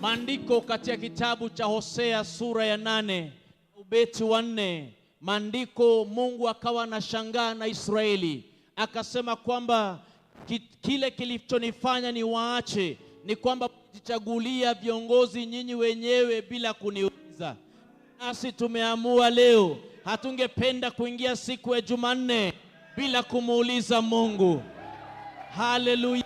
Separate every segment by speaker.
Speaker 1: Maandiko katika kitabu cha Hosea sura ya 8 ubeti wa 4, maandiko Mungu akawa anashangaa na Israeli, akasema kwamba kile kilichonifanya ni waache ni kwamba mjichagulia viongozi nyinyi wenyewe bila kuniuliza. Nasi tumeamua leo, hatungependa kuingia siku ya Jumanne bila kumuuliza Mungu. Haleluya!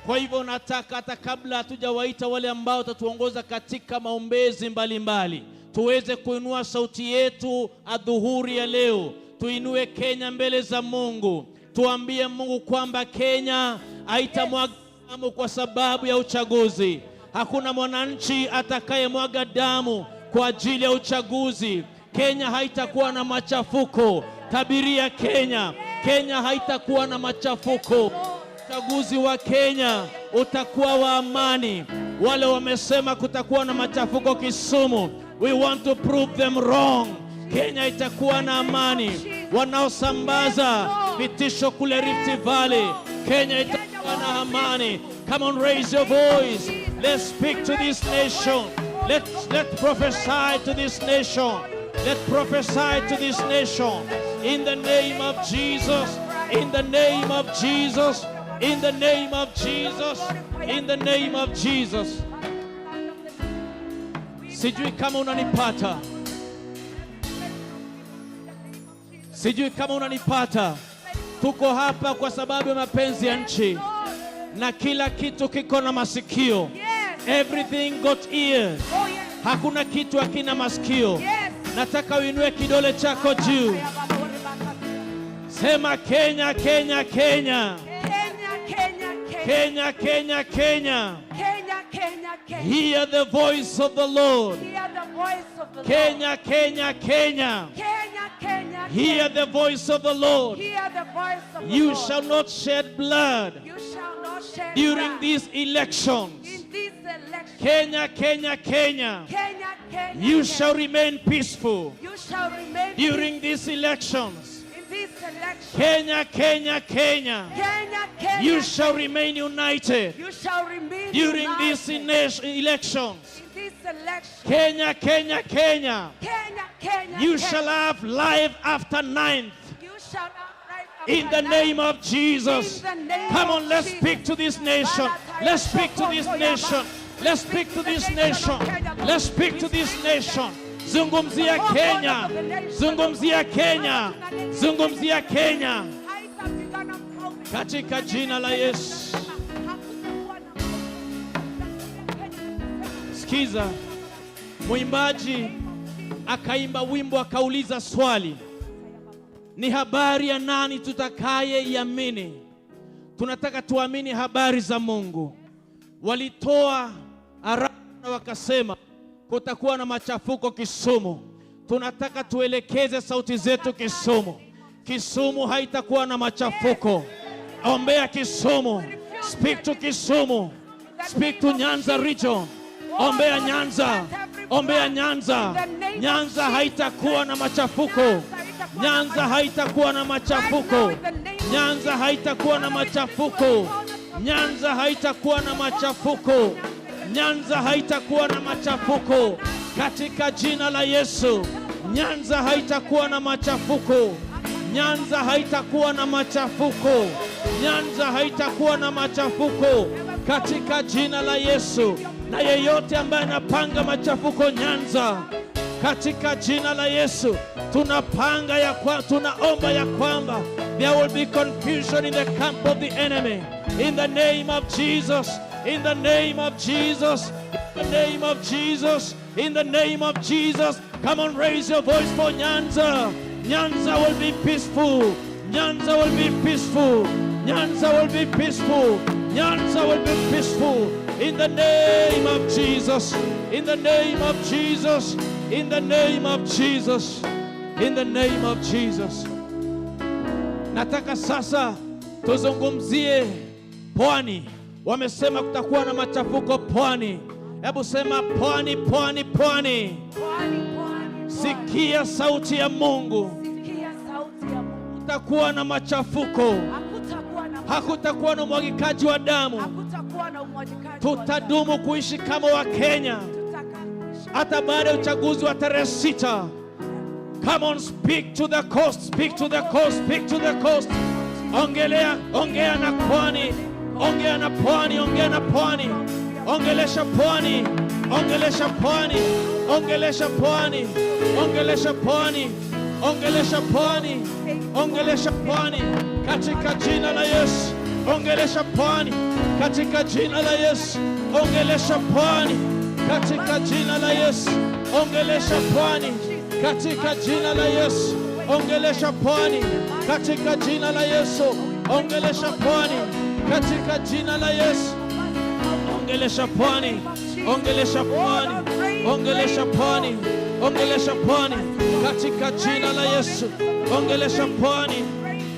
Speaker 1: Kwa hivyo nataka hata kabla hatujawaita wale ambao watatuongoza katika maombezi mbalimbali, tuweze kuinua sauti yetu adhuhuri ya leo, tuinue Kenya mbele za Mungu, tuambie Mungu kwamba Kenya haitamwaga damu kwa sababu ya uchaguzi. Hakuna mwananchi atakayemwaga damu kwa ajili ya uchaguzi. Kenya haitakuwa na machafuko. Tabiria Kenya, Kenya haitakuwa na machafuko. Uchaguzi wa Kenya utakuwa wa amani. Wale wamesema kutakuwa na machafuko Kisumu, we want to prove them wrong. Kenya itakuwa na amani. Wanaosambaza vitisho kule Rift Valley, Kenya itakuwa na amani. Come on, raise your voice. Let's speak to this nation. Let's prophesy to this nation. Let's prophesy to this nation. In the name of Jesus. In the name of Jesus. In the name of Jesus. In the name of Jesus. Sijui kama unanipata. Sijui kama unanipata. Tuko hapa kwa sababu ya mapenzi ya nchi, na kila kitu kiko na masikio. Everything got ears. Hakuna kitu hakina masikio. Nataka uinue kidole chako juu, sema Kenya, Kenya, Kenya.
Speaker 2: Kenya, Kenya, Kenya.
Speaker 1: Kenya, Kenya, Kenya.
Speaker 2: Kenya, Kenya, Kenya.
Speaker 1: Hear the voice of the Lord.
Speaker 2: Hear the voice of the Lord.
Speaker 1: Kenya, Kenya, Kenya.
Speaker 2: Kenya, Kenya,
Speaker 1: Hear
Speaker 2: Kenya.
Speaker 1: The voice of the Lord.
Speaker 2: Hear the voice of the
Speaker 1: You
Speaker 2: Lord.
Speaker 1: Shall not shed blood
Speaker 2: You shall not shed
Speaker 1: during
Speaker 2: blood
Speaker 1: these elections.
Speaker 2: in this election.
Speaker 1: Kenya, Kenya, Kenya.
Speaker 2: Kenya, Kenya,
Speaker 1: You
Speaker 2: Kenya.
Speaker 1: Shall remain peaceful
Speaker 2: You shall remain
Speaker 1: during these elections.
Speaker 2: In this election.
Speaker 1: Kenya, Kenya, Kenya.
Speaker 2: Kenya, Kenya.
Speaker 1: You shall remain united
Speaker 2: You shall remain
Speaker 1: during these
Speaker 2: united
Speaker 1: elections.
Speaker 2: in this election.
Speaker 1: Kenya, Kenya, Kenya.
Speaker 2: Kenya, Kenya,
Speaker 1: You
Speaker 2: Kenya.
Speaker 1: Shall have life after ninth.
Speaker 2: You shall have life after
Speaker 1: In the
Speaker 2: ninth.
Speaker 1: Name of Jesus.
Speaker 2: In the name
Speaker 1: Come
Speaker 2: of
Speaker 1: on, let's
Speaker 2: Jesus.
Speaker 1: Speak to this nation. Let's speak to this nation. Let's speak to this nation. Let's speak to this nation. Zungumzia Kenya. Zungumzia Kenya. Zungumzia Kenya.
Speaker 2: Haitapigana mfalme.
Speaker 1: Katika jina la Yesu.
Speaker 2: Hakutakuwa na
Speaker 1: Sikiza, mwimbaji akaimba wimbo akauliza swali, ni habari ya nani tutakaye iamini? Tunataka tuamini habari za Mungu. Walitoa arafa na wakasema kutakuwa na machafuko Kisumu. Tunataka tuelekeze sauti zetu Kisumu. Kisumu haitakuwa na machafuko. Ombea Kisumu. Speak to Kisumu. Speak to Nyanza region. Ombea Nyanza. Ombea Nyanza. Nyanza haitakuwa na machafuko. Nyanza haitakuwa na machafuko. Nyanza haitakuwa na machafuko. Nyanza haitakuwa na machafuko. Nyanza haitakuwa na machafuko katika jina la Yesu. Nyanza haitakuwa na machafuko. Nyanza haitakuwa na machafuko. Nyanza haitakuwa na machafuko katika jina la Yesu. Na yeyote ambaye anapanga machafuko Nyanza, katika jina la Yesu tunaomba ya kwamba there will be confusion in the camp of the enemy. In the name of Jesus, in the name of Jesus, in the name of Jesus, in the name of Jesus. Come on, raise your voice for Nyanza. Nyanza will be peaceful. Nyanza will be peaceful. Nyanza will be peaceful. Nyanza will be peaceful. In the name of Jesus. In the name of Jesus. In the name of Jesus. In the name of Jesus. Nataka sasa tuzungumzie pwani. Wamesema kutakuwa na machafuko pwani. Hebu sema pwani, pwani, pwani.
Speaker 2: Pwani, pwani, pwani.
Speaker 1: Sikia sauti ya Mungu.
Speaker 2: Sikia sauti ya Mungu.
Speaker 1: Kutakuwa na machafuko,
Speaker 2: Hakutakuwa na
Speaker 1: hakutakuwa na umwagikaji wa damu.
Speaker 2: Hakutakuwa na umwagikaji.
Speaker 1: Tutadumu kuishi kama Wakenya hata baada ya uchaguzi wa tarehe 6. Come on, speak to the coast, speak to the coast, speak to the coast. Ongelea, ongea na pwani, ongea na pwani, ongea na pwani, ongelesha pwani, ongelesha pwani, ongelesha pwani, ongelesha pwani, ongelesha pwani, ongelesha pwani katika jina la Yesu. Ongelesha pwani katika jina la Yesu. Ongelesha pwani katika jina la Yesu. Ongelesha pwani katika jina la Yesu. Ongelesha pwani katika jina la Yesu. Ongelesha pwani katika jina la Yesu. Ongelesha pwani, ongelesha pwani, ongelesha pwani, ongelesha pwani katika jina la Yesu. Ongelesha pwani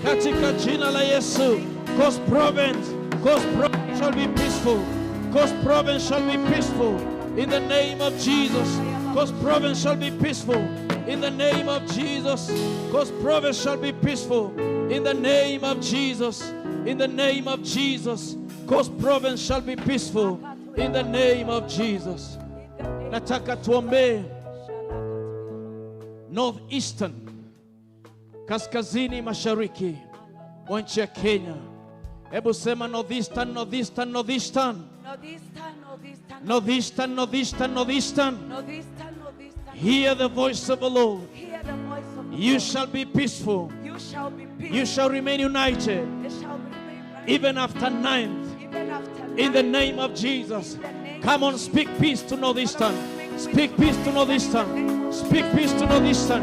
Speaker 1: katika jina la Yesu. Coast Province, Coast Province shall be peaceful. Coast Province shall be peaceful in the name of Jesus. Coast Province shall be peaceful in the name of Jesus. Coast Province shall be peaceful in the name of Jesus. In the name of Jesus. Coast Province shall be peaceful in the name of Jesus. Nataka tuombee Northeastern, kaskazini mashariki mwa nchi ya Kenya. Hebu sema Northeastern, Northeastern, Northeastern.
Speaker 2: Northeastern, Northeastern,
Speaker 1: Northeastern, Northeastern, Northeastern.
Speaker 2: Northeastern, Northeastern.
Speaker 1: Hear the voice of the Lord.
Speaker 2: Hear the voice of the
Speaker 1: You
Speaker 2: Lord.
Speaker 1: shall be peaceful.
Speaker 2: You shall be peaceful.
Speaker 1: You shall remain united
Speaker 2: You shall remain right.
Speaker 1: even after ninth.
Speaker 2: Even after
Speaker 1: In the
Speaker 2: nine.
Speaker 1: name of Jesus.
Speaker 2: In the name
Speaker 1: Come on,
Speaker 2: of
Speaker 1: speak peace to Northeastern. Speak peace to Northeastern. Speak peace to Northeastern.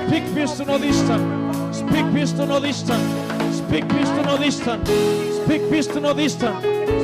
Speaker 1: Speak peace to Northeastern. Speak peace to Northeastern. Speak peace to Northeastern. Speak peace to Northeastern.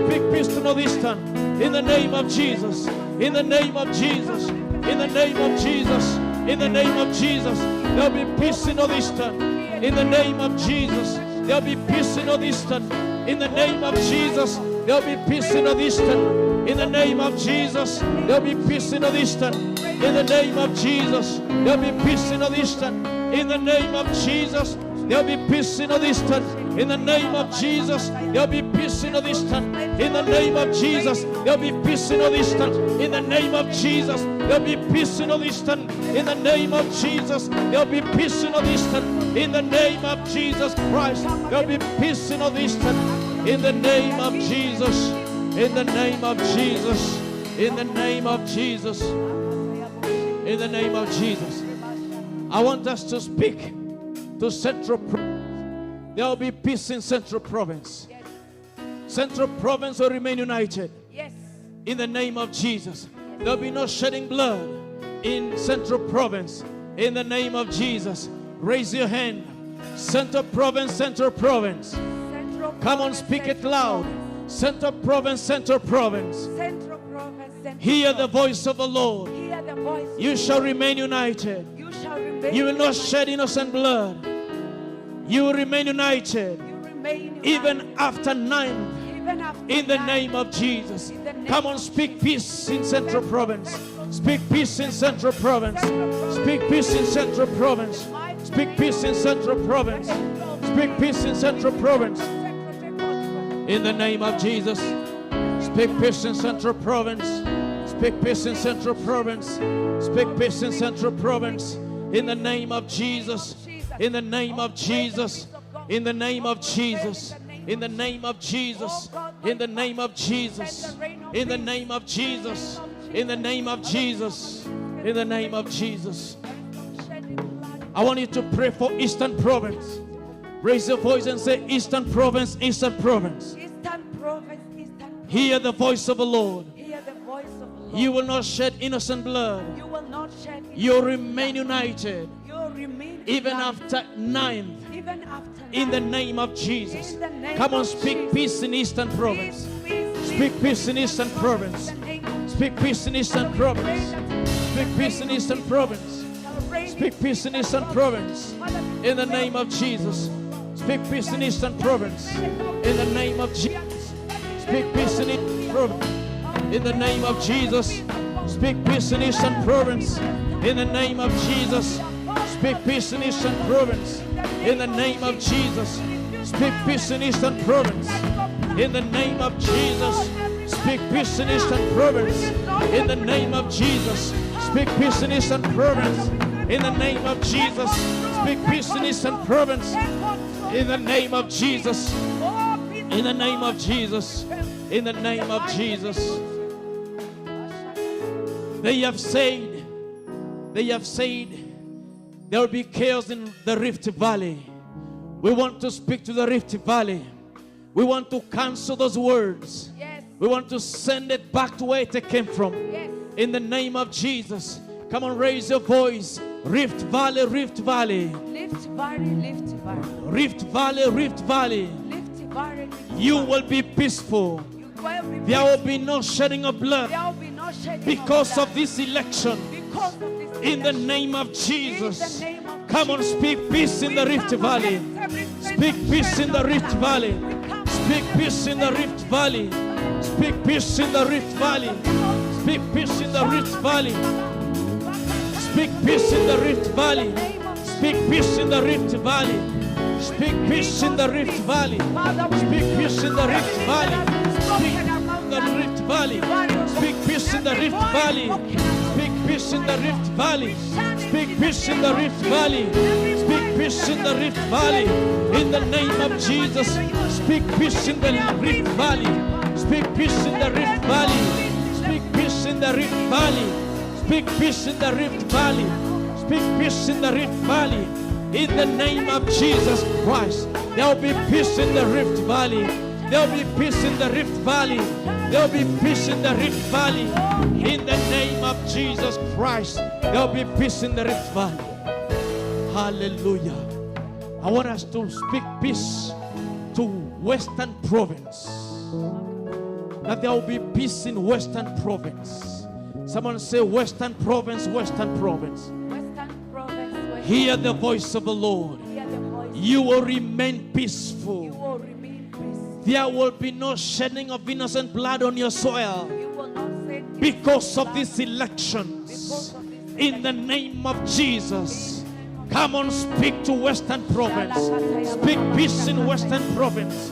Speaker 1: Speak peace to Northeastern. In the name of Jesus. In the name of Jesus. In the name of Jesus. In the name of Jesus. There'll be peace in Northeastern. In the name of Jesus. There'll be peace in Northeastern. In the name of Jesus. There'll be peace in Northeastern. In the name of Jesus. There'll be peace in Northeastern. In the name of Jesus. There'll be peace in Northeastern. In the name of Jesus. There'll be peace in Northeastern. In the name of Jesus. There'll be peace in Northeastern. In the name of Jesus. There'll be peace in Northeastern. In the name of Jesus. There'll be peace in Northeastern. In the name of Jesus. There'll be peace in Northeastern. In the name of Jesus Christ. There'll be peace in Northeastern. In the name of Jesus. In the name of Jesus. In the name of Jesus. In the name of Jesus. I want us to speak to Central Province. There will be peace in Central Province.
Speaker 2: Yes.
Speaker 1: Central Province will remain united.
Speaker 2: Yes.
Speaker 1: In the name of Jesus. There will be no shedding blood in Central Province. In the name of Jesus. Raise your hand. Central Province, Central Province.
Speaker 2: Central
Speaker 1: Come on,
Speaker 2: Province,
Speaker 1: speak it
Speaker 2: Central
Speaker 1: loud.
Speaker 2: Province.
Speaker 1: Central Province, Central Province.
Speaker 2: Central Province, Central
Speaker 1: Hear the
Speaker 2: Province.
Speaker 1: voice of the Lord.
Speaker 2: Hear the voice. of
Speaker 1: You
Speaker 2: the
Speaker 1: shall
Speaker 2: Lord.
Speaker 1: remain united.
Speaker 2: You shall remain
Speaker 1: You will not
Speaker 2: united.
Speaker 1: shed innocent blood. You will remain united
Speaker 2: You remain united.
Speaker 1: even after ninth.
Speaker 2: Even after
Speaker 1: In the
Speaker 2: nine.
Speaker 1: name of Jesus.
Speaker 2: In the name
Speaker 1: Come on,
Speaker 2: of
Speaker 1: speak
Speaker 2: Jesus.
Speaker 1: peace in Central Province. Speak peace in Central Province. Speak peace in Central Province. Speak peace in Central Province. Speak peace in Central Province. In the name of Jesus. Speak peace in Central Province. Speak peace in Central Province. Speak peace in Central Province. In the name of Jesus. In the name of Jesus. In the name of Jesus. In the name of Jesus. In the name of Jesus. In the name of Jesus. In the name of Jesus. In the name of Jesus. I want you to pray for Eastern Province. Raise your voice and say, Eastern Province, Eastern Province.
Speaker 2: Eastern Province, Eastern Province.
Speaker 1: Hear the voice of the Lord.
Speaker 2: Hear the voice of the Lord.
Speaker 1: You will not shed innocent blood.
Speaker 2: You will not shed
Speaker 1: You
Speaker 2: innocent
Speaker 1: remain
Speaker 2: blood.
Speaker 1: united
Speaker 2: You remain
Speaker 1: even
Speaker 2: united.
Speaker 1: after ninth.
Speaker 2: Even after
Speaker 1: In the
Speaker 2: nine.
Speaker 1: name of Jesus.
Speaker 2: In the name
Speaker 1: Come on,
Speaker 2: of
Speaker 1: speak
Speaker 2: Jesus.
Speaker 1: peace in Eastern Province.
Speaker 2: Peace, peace,
Speaker 1: Speak peace in Eastern Province.
Speaker 2: In the name of
Speaker 1: Speak peace in Eastern
Speaker 2: Father, we pray
Speaker 1: Province.
Speaker 2: that
Speaker 1: Speak peace in Eastern Province.
Speaker 2: shall reign
Speaker 1: Speak peace in Eastern Province.
Speaker 2: Father, we
Speaker 1: In the
Speaker 2: pray
Speaker 1: name of Jesus. Speak peace in Eastern Province. In the name of Jesus. Speak peace in Eastern Province. In the name of Jesus. Speak peace in Eastern Province. In the name of Jesus. Speak peace in Eastern Province. In the name of Jesus. Speak peace in Eastern Province. In the name of Jesus. Speak peace in Eastern Province. In the name of Jesus. Speak peace in Eastern Province. In the name of Jesus. Speak peace in Eastern Province. In the name of Jesus. In the name of Jesus. In the name of Jesus. They have said, they have said, there will be chaos in the Rift Valley. We want to speak to the Rift Valley. We want to cancel those words.
Speaker 2: Yes.
Speaker 1: We want to send it back to where it came from.
Speaker 2: Yes.
Speaker 1: In the name of Jesus. Come on, raise your voice. Rift Valley, Rift Valley.
Speaker 2: Rift Valley, Rift Valley.
Speaker 1: Rift Valley, Rift Valley.
Speaker 2: Rift Valley, Rift
Speaker 1: You
Speaker 2: Valley.
Speaker 1: will be peaceful.
Speaker 2: You will be
Speaker 1: There will be no shedding of blood
Speaker 2: There will be no shedding
Speaker 1: because
Speaker 2: of
Speaker 1: of this election.
Speaker 2: blood. Because of this
Speaker 1: In the
Speaker 2: election.
Speaker 1: name of Jesus.
Speaker 2: In the name of
Speaker 1: Come on,
Speaker 2: Jesus.
Speaker 1: speak peace in
Speaker 2: We
Speaker 1: the Rift
Speaker 2: come
Speaker 1: Valley.
Speaker 2: against every spirit
Speaker 1: Speak
Speaker 2: of
Speaker 1: peace in
Speaker 2: shedding
Speaker 1: the
Speaker 2: of
Speaker 1: Rift
Speaker 2: blood.
Speaker 1: Valley.
Speaker 2: We come
Speaker 1: Speak
Speaker 2: against
Speaker 1: peace in the
Speaker 2: every
Speaker 1: Rift Valley. Speak peace in the Rift Valley. Speak peace in the Rift Valley. Speak peace in the Rift Valley. Speak peace in the Rift Valley. Speak peace in the Rift Valley. Speak peace in the Rift Valley. Speak in the Rift Valley. Speak peace in the Rift Valley. Speak peace in the Rift Valley. Speak peace in the Rift Valley. Speak peace in the Rift Valley. In the name of Jesus. Speak peace in the Rift Valley. Speak peace in the Rift Valley. Speak peace in the Rift Valley. Speak peace in the Rift Valley. Speak peace in the Rift Valley. In the name of Jesus Christ. There will be peace in the Rift Valley. There will be peace in the Rift Valley. There will be peace in the Rift Valley. In the name of Jesus Christ. There will be peace in the Rift Valley. Hallelujah. I want us to speak peace to Western Province. That there will be peace in Western Province. Someone say Western Province, Western Province.
Speaker 2: Western Province, Western
Speaker 1: Hear the voice of the Lord.
Speaker 2: Hear the voice.
Speaker 1: You will remain
Speaker 2: You
Speaker 1: peaceful.
Speaker 2: will remain peaceful.
Speaker 1: There will be no shedding of innocent blood on your soil
Speaker 2: You will not shed
Speaker 1: because of
Speaker 2: blood
Speaker 1: these elections.
Speaker 2: Because of this
Speaker 1: In the name of Jesus. Come on, speak to Western Province. Speak peace in Western Province.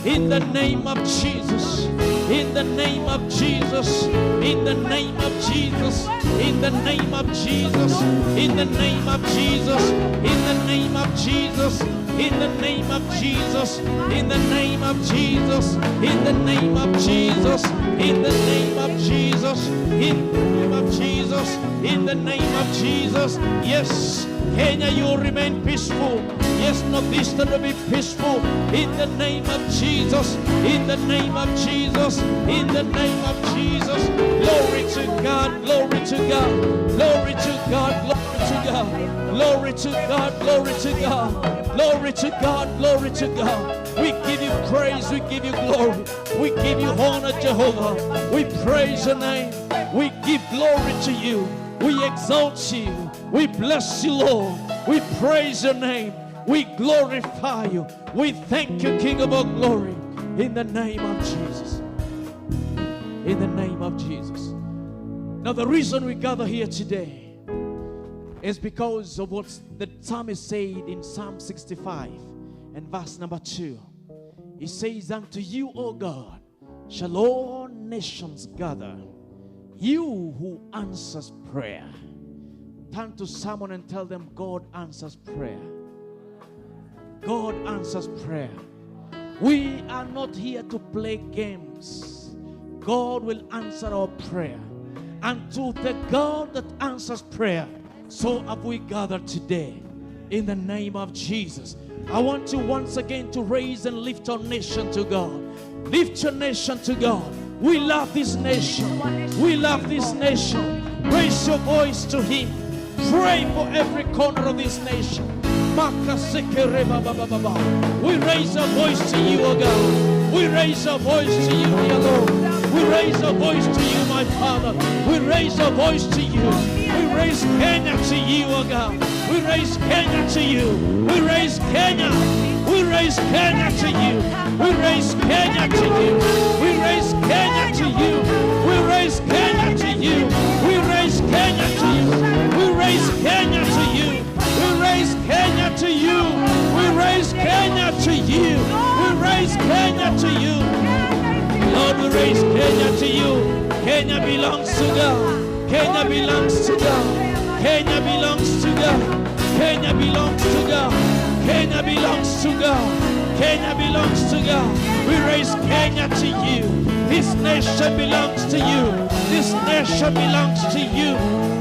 Speaker 1: In the name of Jesus. In the name of Jesus. In the name of Jesus. In the name of Jesus. In the name of Jesus. In the name of Jesus. In the name of Jesus. In the name of Jesus. In the name of Jesus. In the name of Jesus. In the name of Jesus. In the name of Jesus. Yes, Kenya, you will remain peaceful. Yes, Northeastern will be peaceful. In the name of Jesus. In the name of Jesus. In the name of Jesus. Glory to God. Glory to God. Glory to God. Glory to God. Glory to God. Glory to God. Glory to God. Glory to God. We give you praise. We give you glory. We give you honor, Jehovah. We praise your name. We give glory to you. We exalt you. We bless you, Lord. We praise your name. We glorify you. We thank you, King of all glory. In the name of Jesus. In the name of Jesus. Now, the reason we gather here today is because of what the psalmist said in Psalm 65 and verse number 2. He says, Unto you, O God, shall all nations gather. You who answers prayer. Turn to someone and tell them, God answers prayer. God answers prayer. We are not here to play games. God will answer our prayer. And to the God that answers prayer, so have we gathered today in the name of Jesus. I want you once again to raise and lift our nation to God. Lift your nation to God. We love this nation. We love this nation. Raise your voice to Him. Pray for every corner of this nation. We raise our voice to you, O God. We raise our voice to you, dear Lord. We raise our voice to you, my Father. We raise our voice to you. We raise Kenya to you, O God. We raise Kenya to you. We raise Kenya. We raise Kenya to you. We raise Kenya to you. We raise Kenya to you. We raise Kenya to you. We raise Kenya to you. We raise Kenya to you. We raise Kenya to you. We raise Kenya to you. We raise Kenya to you. Lord, we raise Kenya Kenya belongs to God. Kenya belongs to God. Kenya belongs to God. Kenya belongs to God. Kenya belongs to God. Kenya belongs to God. We raise Kenya to you. This nation belongs to you. This nation belongs to you.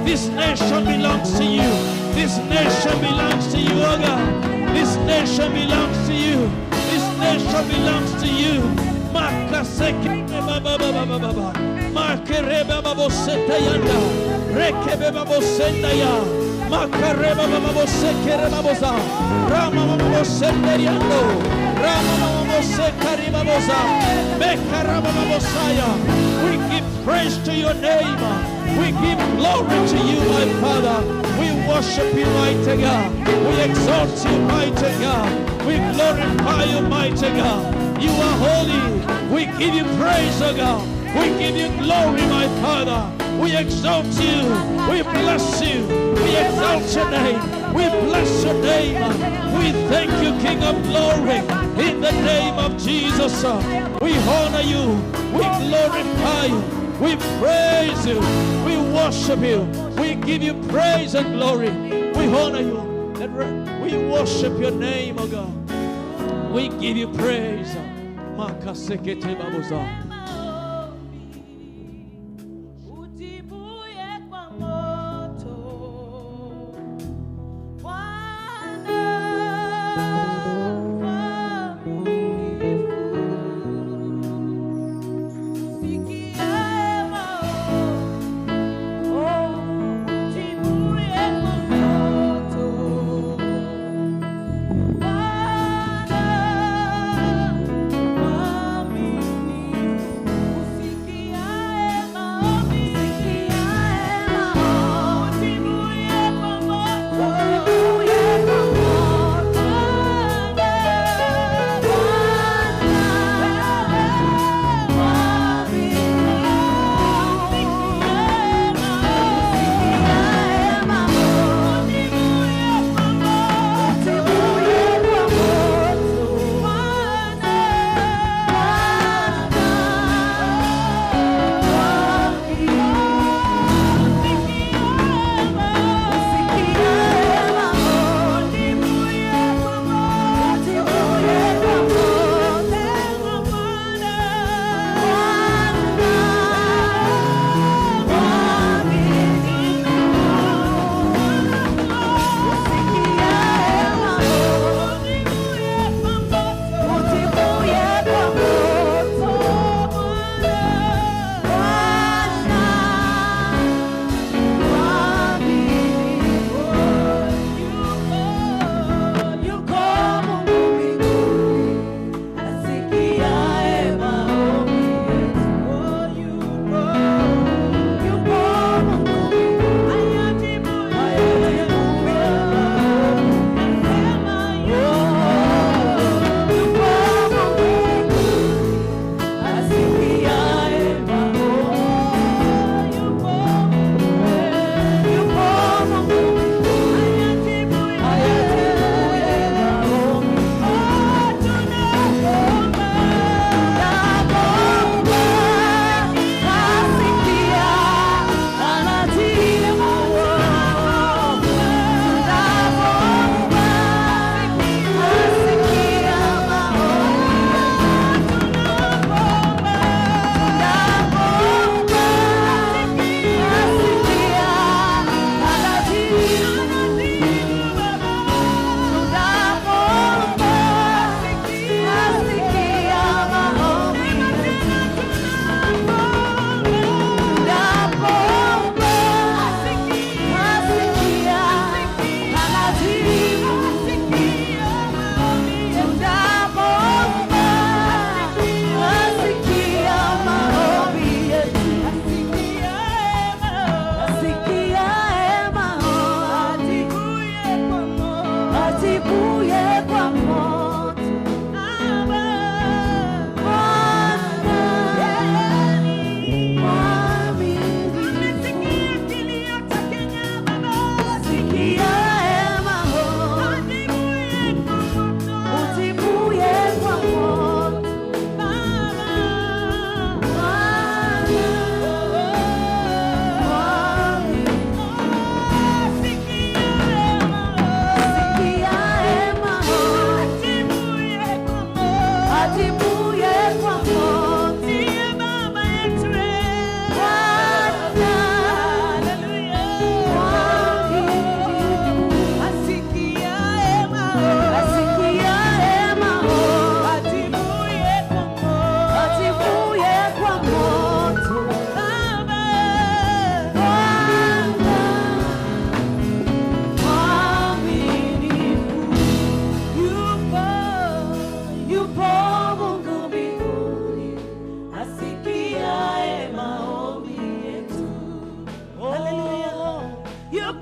Speaker 1: This nation belongs to you. This nation belongs to you, oh God. This nation belongs to you. This nation belongs to you. Makaseke ba ba ba ba ba ba ba. Makereba baboseta yanda. Rekebe babosenda ya. Makareba babosekere babosa. Rama babosenda yando. Rama babosekari babosa. Bekaraba babosaya. We give praise to your name. We give glory to you, my Father. We worship you, mighty God. We exalt you, mighty God. We glorify you, mighty God. You are holy. We give you praise, O God. We give you glory, my Father. We exalt you. We bless you. We exalt your name. We bless your name. We thank you, King of glory. In the name of Jesus, we honor you. We glorify you. We praise you. We worship you. We give you praise and glory. We honor you. And we worship your name, O God. We give you praise. Makasekete baboza.
Speaker 2: Ujibuye kwa moto, Bwana mwaminifu, usikie maombi, ujibuye kwa moto, Bwana mwaminifu.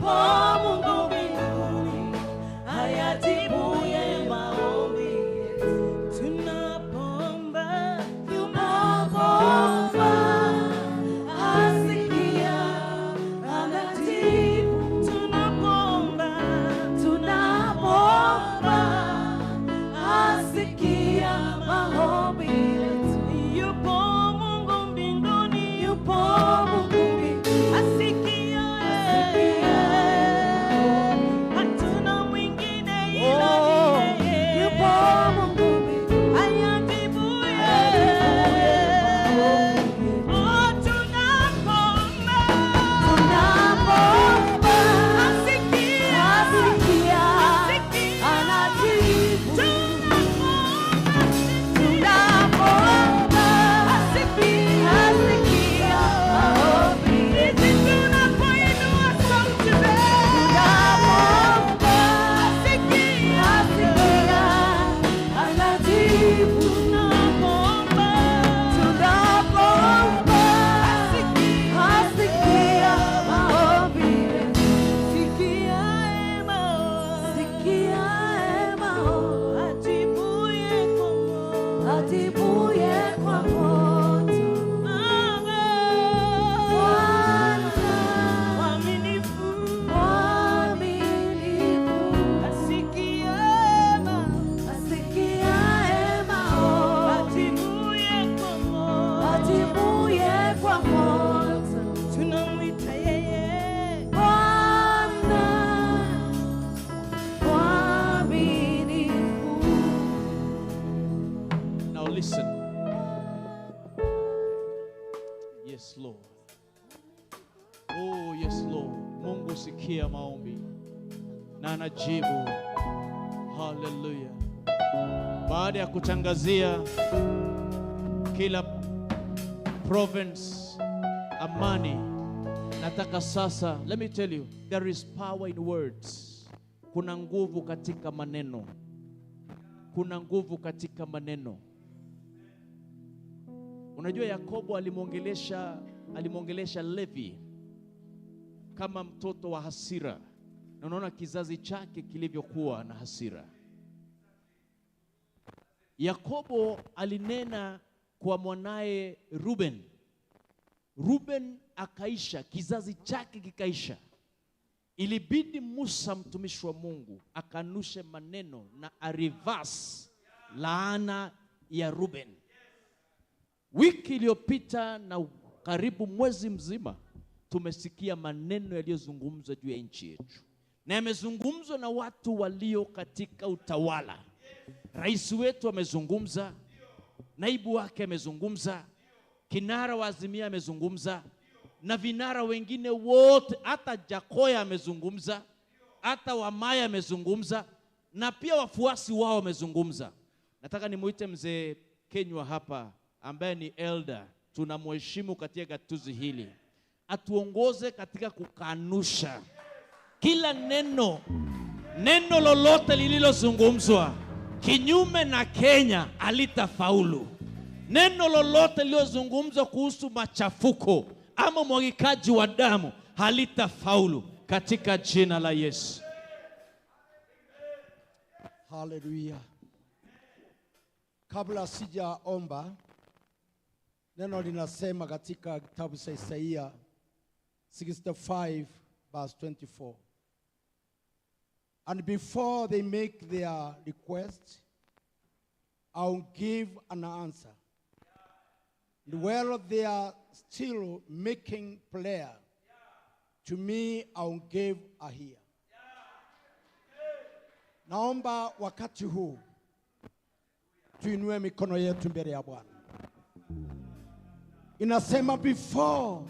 Speaker 2: Yupo Mungu mbinguni ayajibuye maombi yetu. Tunapoomba, tunapoomba, asikia, anajibu. Tunapoomba, tunapoomba, asikia maombi yetu. Yupo Mungu mbinguni, yupo Mungu mbinguni, asikia, hatuna mwingine ila ni yeye. Yupo Mungu mbinguni, ayajibuye. Oh, tunapoomba, tunapoomba, asikia, asikia, anajibu. Tunapoomba, asikia, asikia maombi. Tunapoinua sauti mbele, tunapoomba, asikia, asikia, anajibu. Tunapoomba, tunapoomba, asikia, asikia maombi. Sikia sikia maombi, ajibuye kwa moto, ajibuye kwa moto. Bwana mwaminifu, mwaminifu, asikiaye maombi, ajibuye kwa moto. Tunamwita yeye Bwana mwaminifu.
Speaker 1: Now listen. Yes, Lord. Oh, yes, Lord. Mungu sikia maombi na anajibu. Hallelujah. Baada ya kutangazia kila province amani, nataka sasa, let me tell you, there is power in words. Kuna nguvu katika maneno. Kuna nguvu katika maneno. Unajua Yakobo alimwongelesha Levi kama mtoto wa hasira, na unaona kizazi chake kilivyokuwa na hasira. Yakobo alinena kwa mwanaye Ruben. Ruben akaisha, kizazi chake kikaisha. Ilibidi Musa mtumishi wa Mungu akanushe maneno na areverse laana ya Ruben. Wiki iliyopita na karibu mwezi mzima tumesikia maneno yaliyozungumzwa juu ya nchi yetu, na yamezungumzwa na watu walio katika utawala. Rais wetu amezungumza, naibu wake amezungumza, kinara wa Azimio amezungumza, na vinara wengine wote, hata Jakoya amezungumza, hata Wamaya amezungumza, na pia wafuasi wao wamezungumza. Nataka nimuite mzee Kenywa hapa ambaye ni elder, tunamheshimu katika gatuzi hili, atuongoze katika kukanusha kila neno, neno lolote lililozungumzwa kinyume na Kenya halitafaulu. Neno lolote lililozungumzwa kuhusu machafuko ama mwagikaji wa damu halitafaulu katika jina la Yesu.
Speaker 3: Haleluya. Kabla sijaomba, neno linasema katika kitabu cha Isaia 65 verse 24. And before they make their request, I'll give an answer. And while they are still making prayer, to me I'll give a ear. Naomba wakati huu tuinue mikono yetu mbele ya Bwana. Inasema before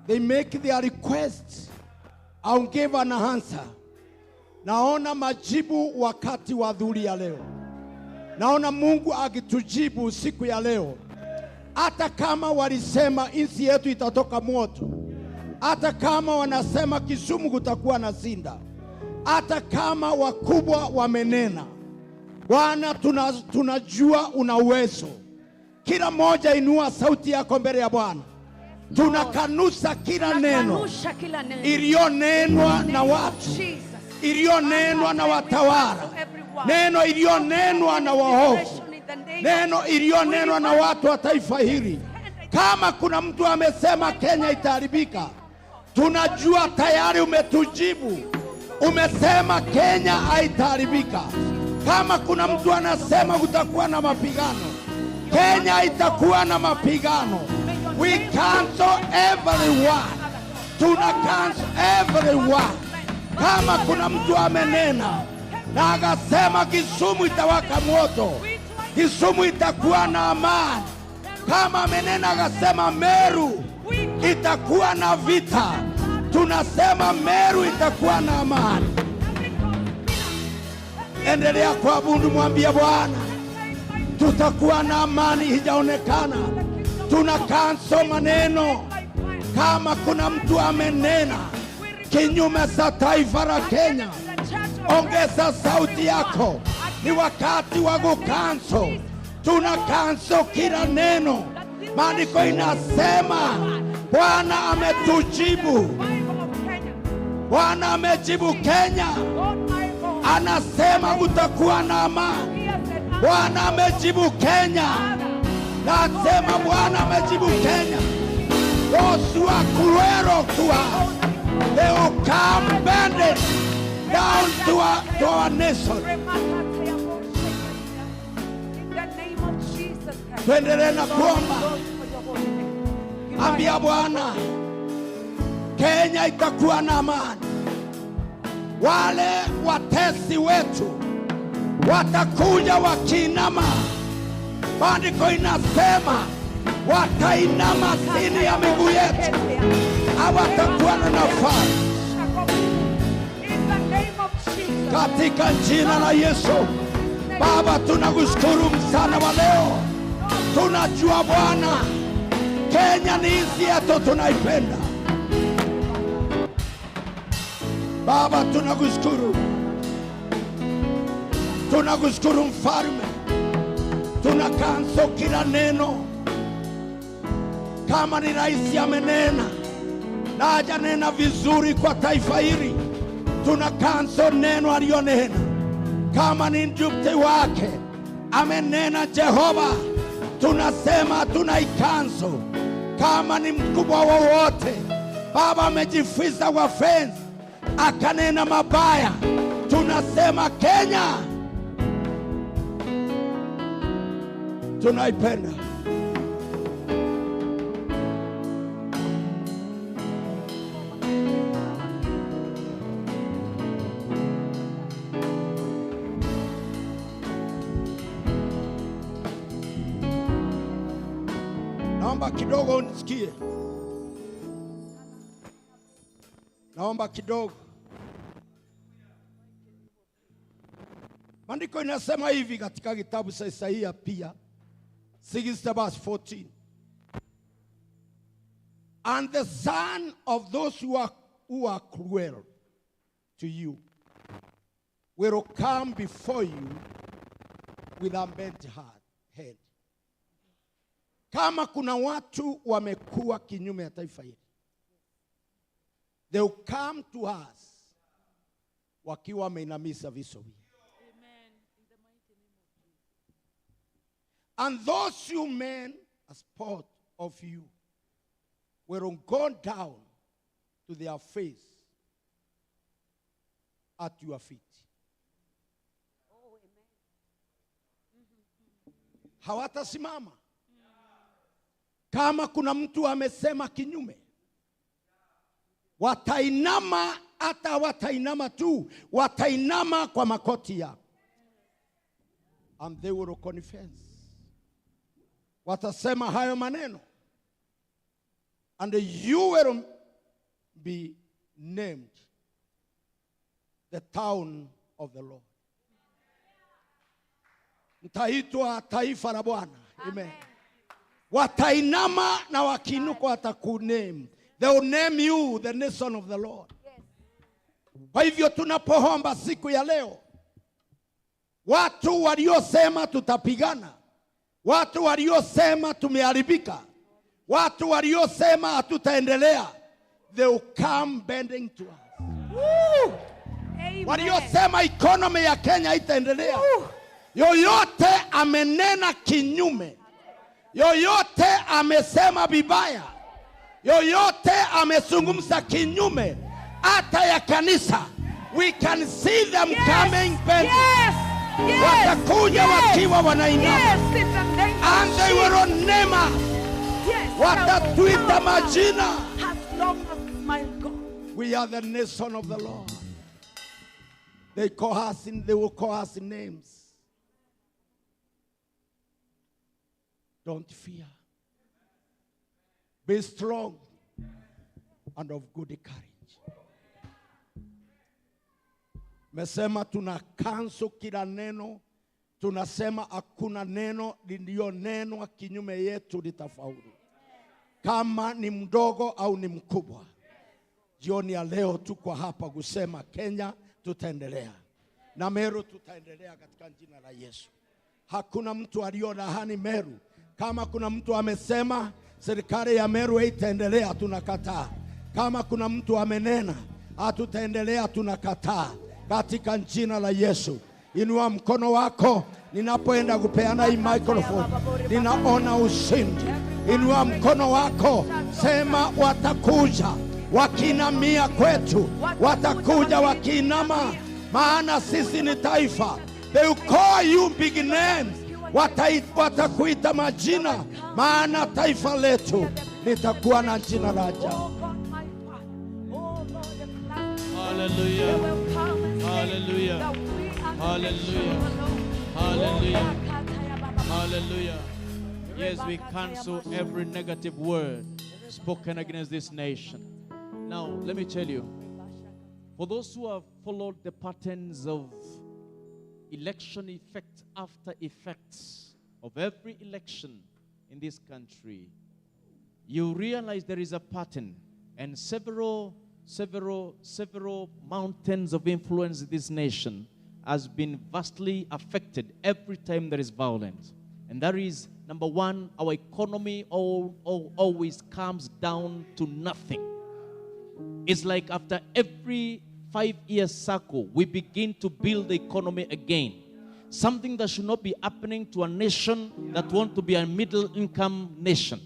Speaker 3: they make their request, I'll give an answer. Naona majibu wakati wa dhuhuri ya leo. Naona Mungu akitujibu siku ya leo. Hata kama walisema nchi yetu itatoka moto, hata kama wanasema Kisumu kutakuwa na shida, hata kama wakubwa wamenena, Bwana, tunajua una uwezo. Kila mmoja inua sauti yako mbele ya Bwana. Tunakanusha kila neno iliyonenwa na watu, iliyonenwa na watawala, neno iliyonenwa na waovu, neno iliyonenwa na watu wa taifa hili. Kama kuna mtu amesema Kenya itaharibika, tunajua tayari umetujibu. Umesema Kenya haitaharibika. Kama kuna mtu anasema kutakuwa na mapigano, Kenya itakuwa na mapigano. We cancel everyone. Tuna cancel everyone. Kama kuna mtu amenena na akasema Kisumu itawaka moto, Kisumu itakuwa na amani. Kama amenena akasema Meru itakuwa na vita, tunasema Meru itakuwa na amani. Endelea kuabudu, mwambie Bwana tutakuwa na amani hijaonekana. Tuna cancel maneno. Kama kuna mtu amenena kinyume sa taifa la Kenya, ongeza sauti yako. Ni wakati wa kucancel. Tuna cancel kila neno. Maandiko inasema Bwana ametujibu. Bwana amejibu Kenya, anasema kutakuwa na amani. Bwana amejibu Kenya, nasema Bwana amejibu Kenya. Those who are cruel to us, they will come bending down to our nation. Tuendelee na kuomba. Ambia Bwana, Kenya itakuwa na amani. Wale watesi wetu watakuja wakiinama. Maandiko inasema watainama chini ya miguu yetu, hawatakuwa na nafasi. Katika jina la Yesu. Baba, tunakushukuru mchana wa leo. Tunajua Bwana, Kenya ni nchi yetu, tunaipenda. Baba, tunakushukuru. Tunakushukuru Mfalme. Tunakanso kila neno. Kama ni rais amenena na hajanena vizuri kwa taifa hili, tunakanso neno alionena. Kama ni mjumbe wake amenena Jehova, tunasema tunaikanso. Kama ni mkubwa wowote Baba amejificha kwa fence akanena mabaya, tunasema Kenya tunaipenda. Naomba kidogo unisikie. Naomba kidogo. Maandiko inasema hivi katika kitabu cha Isaia pia 6 verse 14. And the son of those who are cruel to you will come before you with a bent head. Kama kuna watu wamekuwa kinyume ya taifa hili, they will come to us wakiwa wameinamisha vichwa vyao. And those you men as part of you will go down to their face at your feet. Hawatasimama. Kama kuna mtu amesema kinyume, watainama. Hata watainama tu, watainama kwa makoti yao. And they will confess. Watasema hayo maneno. And you will be named the town of the Lord. Mtaitwa taifa la Bwana. Amen. Watainama na wakiinuka watakuname. They will name you the nation of the Lord. Kwa hivyo tunapoomba siku ya leo, watu waliosema tutapigana, watu waliosema tumeharibika, Watu waliosema hatutaendelea, they will come bending to us.
Speaker 2: Amen.
Speaker 3: Waliosema economy ya Kenya itaendelea, yoyote amenena kinyume, yoyote amesema vibaya, yoyote amezungumza kinyume hata ya kanisa, we can see them coming bending.
Speaker 2: Yes. Yes.
Speaker 3: Watakuja
Speaker 2: Yes.
Speaker 3: wakiwa wanainama.
Speaker 2: Yes, in the name of
Speaker 3: And they will name us.
Speaker 2: Yes,
Speaker 3: Watatuita majina.
Speaker 2: As long as my God.
Speaker 3: We are the nation of the Lord. They call us in, they will call us in names. Don't fear. Be strong and of good courage. Mesema tuna cancel kila neno, tunasema hakuna neno lililonenwa kinyume yetu litafaulu, kama ni mdogo au ni mkubwa. Jioni ya leo tuko hapa kusema Kenya tutaendelea na Meru tutaendelea katika jina la Yesu. Hakuna mtu aliyolaani Meru. Kama kuna mtu amesema serikali ya Meru haitaendelea, tunakataa. Kama kuna mtu amenena hatutaendelea, tunakataa katika jina la Yesu. Inua mkono wako ninapoenda kupeana hii microphone, ninaona ushindi. Inua mkono wako, sema watakuja wakinamia kwetu, watakuja wakinama, maana sisi ni taifa. They will call you big names, watakuita majina, maana taifa letu litakuwa na jina la ajabu.
Speaker 2: Oh God, my Father. Oh Lord, the plan.
Speaker 1: Hallelujah.
Speaker 2: They will come and say
Speaker 1: Hallelujah.
Speaker 2: that we are the
Speaker 1: Hallelujah.
Speaker 2: nation of the Lord.
Speaker 1: Hallelujah.
Speaker 2: Oh,
Speaker 1: Hallelujah. Yes, we cancel every negative word spoken against this nation. Now, let me tell you, for those who have followed the patterns of election effect after effects of every election in this country, you realize there is a pattern, and several mountains of influence in this nation has been vastly affected every time there is violence. And that is, number one, our economy always comes down to nothing. It's like after every 5-year cycle, we begin to build the economy again. Something that should not be happening to a nation that wants to be a middle-income nation.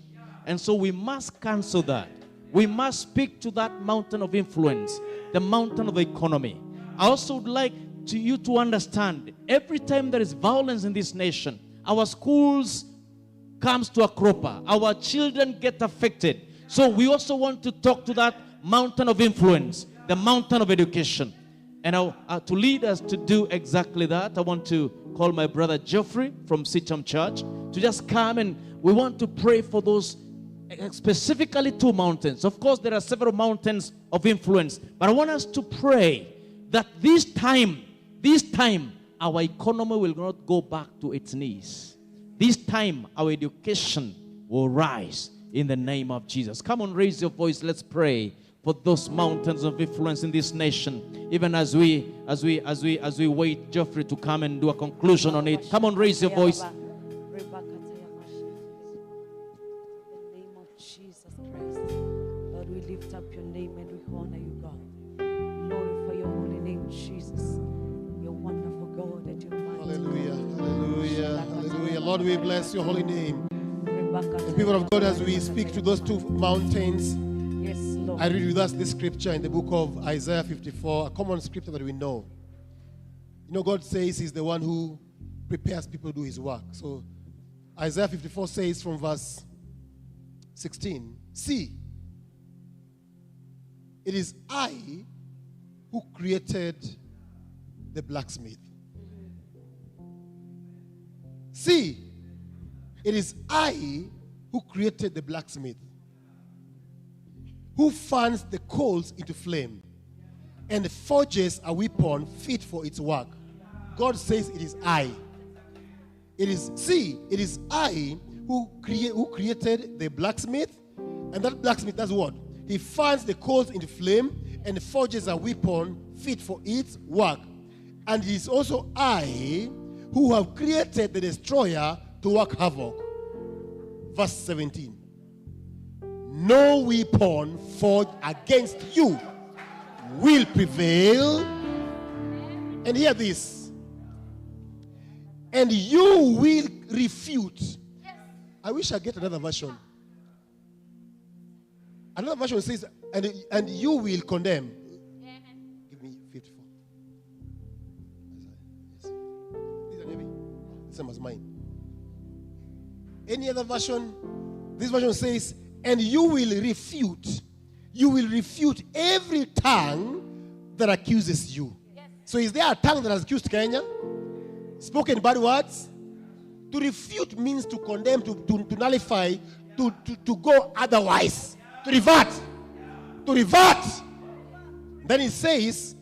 Speaker 1: And so we must cancel that. We must speak to that mountain of influence, the mountain of the economy. I also would like to you to understand, every time there is violence in this nation, our schools comes to a cropper. Our children get affected. So we also want to talk to that mountain of influence, the mountain of education. And to lead us to do exactly that, I want to call my brother Geoffrey from Sicham Church to just come, and we want to pray for those specifically two mountains. Of course, there are several mountains of influence, but I want us to pray that this time, our economy will not go back to its knees. This time, our education will rise in the name of Jesus. Come on, raise your voice. Let's pray for those mountains of influence in this nation. Even as we wait Geoffrey to come and do a conclusion on it. Come on, raise your voice.
Speaker 2: In the name of Jesus Christ, Lord, we lift up your name and we honor you, God. Glorify your holy name, Jesus. Your wonderful God and your mighty.
Speaker 4: Hallelujah, hallelujah, hallelujah. Lord, we bless your holy name. The people of God, as we speak to those two mountains,
Speaker 2: yes, Lord.
Speaker 4: I read with us this scripture in the book of Isaiah 54, a common scripture that we know. You know, God says he's the one who prepares people to do his work. So Isaiah 54 says from verse 16, see, it is I who created the blacksmith. See, it is I who created the blacksmith, who fans the coals into flame and forges a weapon fit for its work. God says it is I. It is, see, it is I who created the blacksmith, and that blacksmith does what? He fans the coals into flame and forges a weapon fit for its work. And it is also I who have created the destroyer to work havoc. Verse 17. No weapon forged against you will prevail. And hear this. And you will refute. I wish I get another version. Another version says, and you will condemn. Give me 54. Yes. These are heavy. Same as mine. Any other version? This version says, and you will refute. You will refute every tongue that accuses you.
Speaker 5: Yes.
Speaker 4: So is there a tongue that has accused Kenya? Spoken bad words? To refute means to condemn, to nullify, to go otherwise. To revert. To revert. Then it says,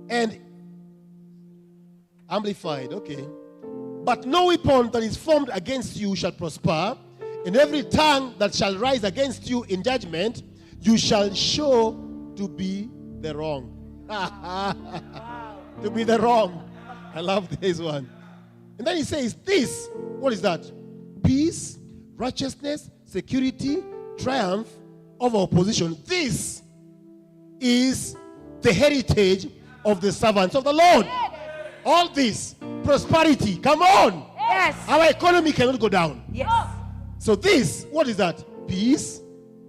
Speaker 4: and amplified, okay. But no weapon that is formed against you shall prosper, and every tongue that shall rise against you in judgment, you shall show to be the wrong. To be the wrong. I love this one. And then he says this, what is that? Peace, righteousness, security, triumph over opposition. This is the heritage of the servants of the Lord. All this, prosperity, come on.
Speaker 2: Yes.
Speaker 4: Our economy cannot go down.
Speaker 2: Yes.
Speaker 4: So this, what is that? Peace,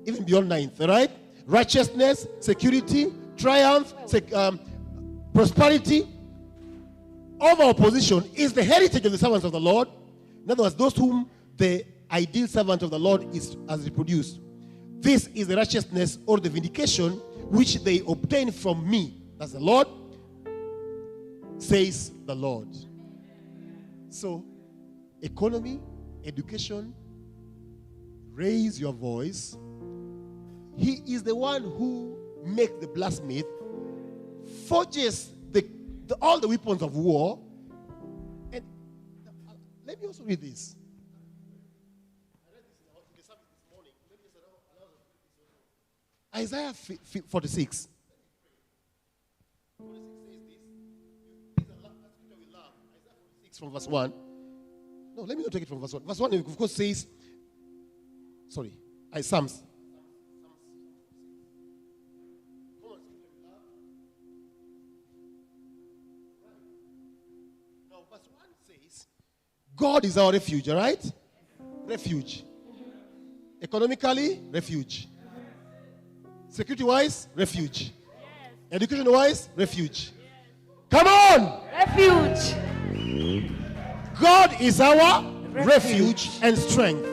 Speaker 4: even beyond ninth, all right? Righteousness, security, triumph, prosperity over opposition is the heritage of the servants of the Lord. In other words, those whom the ideal servant of the Lord is has reproduced. This is the righteousness or the vindication which they obtain from me. That's the Lord, says the Lord. So, economy, education, raise your voice. He is the one who makes the blacksmith, forges all the weapons of war. And let me also read this. I read this in the service this morning. Let me just allow us to read this. Isaiah 46. 46 says this. This is a scripture we love. Isaiah 46 from verse 1. No, let me not take it from verse 1. Verse 1, of course, says, sorry, Psalms. Now, verse 1 says, God is our refuge, all right? Refuge. Economically, refuge. Security-wise, refuge. Education-wise, refuge. Come on!
Speaker 2: Refuge.
Speaker 4: God is our refuge and strength.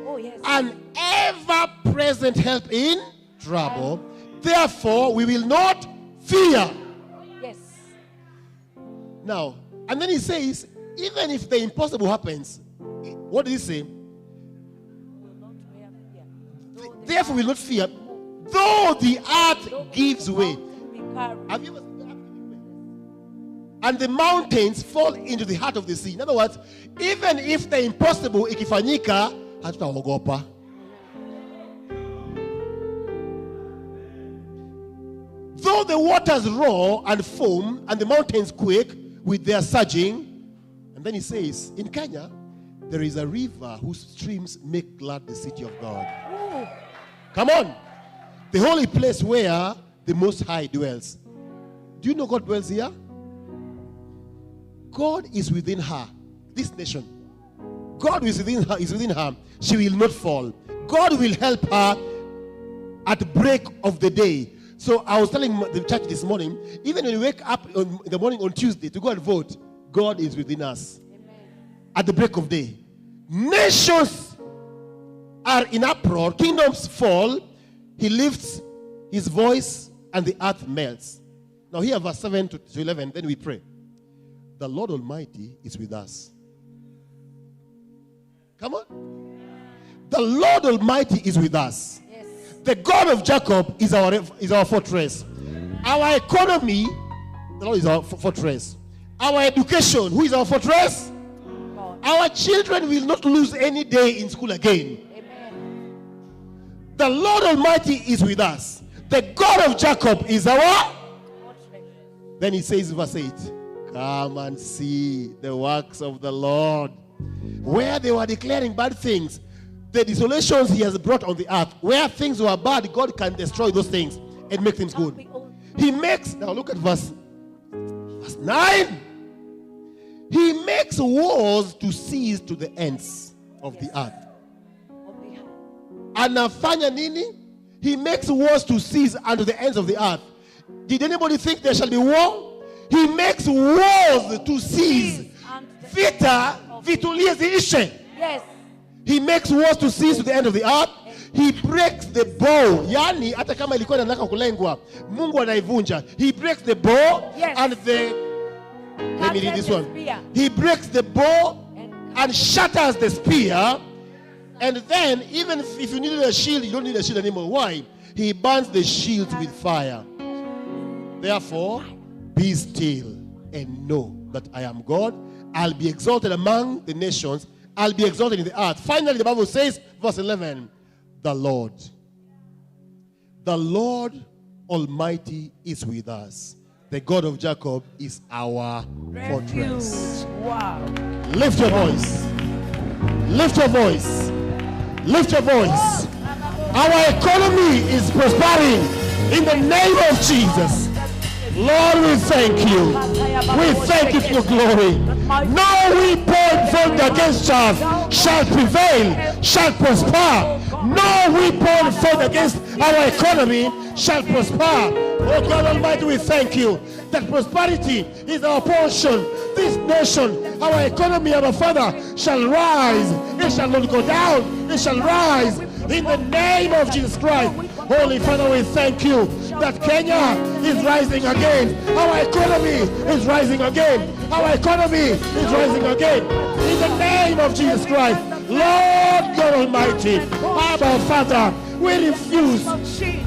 Speaker 2: Oh, yes.
Speaker 4: An ever-present help in trouble. Therefore, we will not fear.
Speaker 2: Yes.
Speaker 4: Now, and then he says, even if the impossible happens, what did he say?
Speaker 2: Will not fear.
Speaker 4: Therefore, we will not fear, though the earth gives way. Have you ever seen the earth giving way? And the mountains fall into the heart of the sea. In other words, even if the impossible ikifanyika, hatutaogopa. Though the waters roar and foam and the mountains quake with their surging. And then he says, in Kenya, there is a river whose streams make glad the city of God.
Speaker 2: Ooh.
Speaker 4: Come on. The holy place where the Most High dwells. Do you know God dwells here? God is within her, this nation. God is within her, is within her. She will not fall. God will help her at break of the day. So I was telling the church this morning, even when you wake up in the morning on Tuesday to go and vote, God is within us.
Speaker 2: Amen.
Speaker 4: At the break of day. Nations are in uproar, kingdoms fall. He lifts his voice and the earth melts. Now here, verse 7 to 11, then we pray. The Lord Almighty is with us. Come on. The Lord Almighty is with us.
Speaker 2: Yes.
Speaker 4: The God of Jacob is our fortress. Our economy, the Lord is our fortress. Our education, who is our fortress?
Speaker 2: God.
Speaker 4: Our children will not lose any day in school again.
Speaker 2: Amen.
Speaker 4: The Lord Almighty is with us. The God of Jacob is our
Speaker 2: Fortress.
Speaker 4: Then he says in verse 8, come and see the works of the Lord. Where they were declaring bad things, The desolations he has brought on the earth. Where things were bad, God can destroy those things and make things good. He makes, now look at verse 9. He makes wars to cease to the ends of the earth. Anafanya nini? He makes wars to cease unto the ends of the earth. Did anybody think there shall be war? He makes wars to cease. Vita vitulie ziishe.
Speaker 2: Yes.
Speaker 4: He makes wars to cease to the end of the earth. He breaks the bow. Yani hata kama ilikuwa inataka kulengwa, Mungu anaivunja. He breaks the bow and the, let me read this one. He breaks the bow and shatters the spear. And then, even if you needed a shield, you don't need a shield anymore. Why? He burns the shields with fire. Therefore, be still and know that I am God. I'll be exalted among the nations. I'll be exalted in the earth. Finally, the Bible says, verse 11, the Lord Almighty is with us. The God of Jacob is our fortress.
Speaker 2: Wow.
Speaker 4: Lift your voice. Lift your voice. Lift your voice. Our economy is prospering in the name of Jesus. Lord, we thank you. We thank you for your glory. No weapon formed against us shall prevail, shall prosper. No weapon formed against our economy shall prosper. Oh God Almighty, we thank you that prosperity is our portion. This nation, our economy, our Father, shall rise. It shall not go down. It shall rise in the name of Jesus Christ. Holy Father, we thank you that Kenya is rising again. Our economy is rising again. Our economy is rising again. In the name of Jesus Christ. Lord God Almighty, Abba Father, we refuse.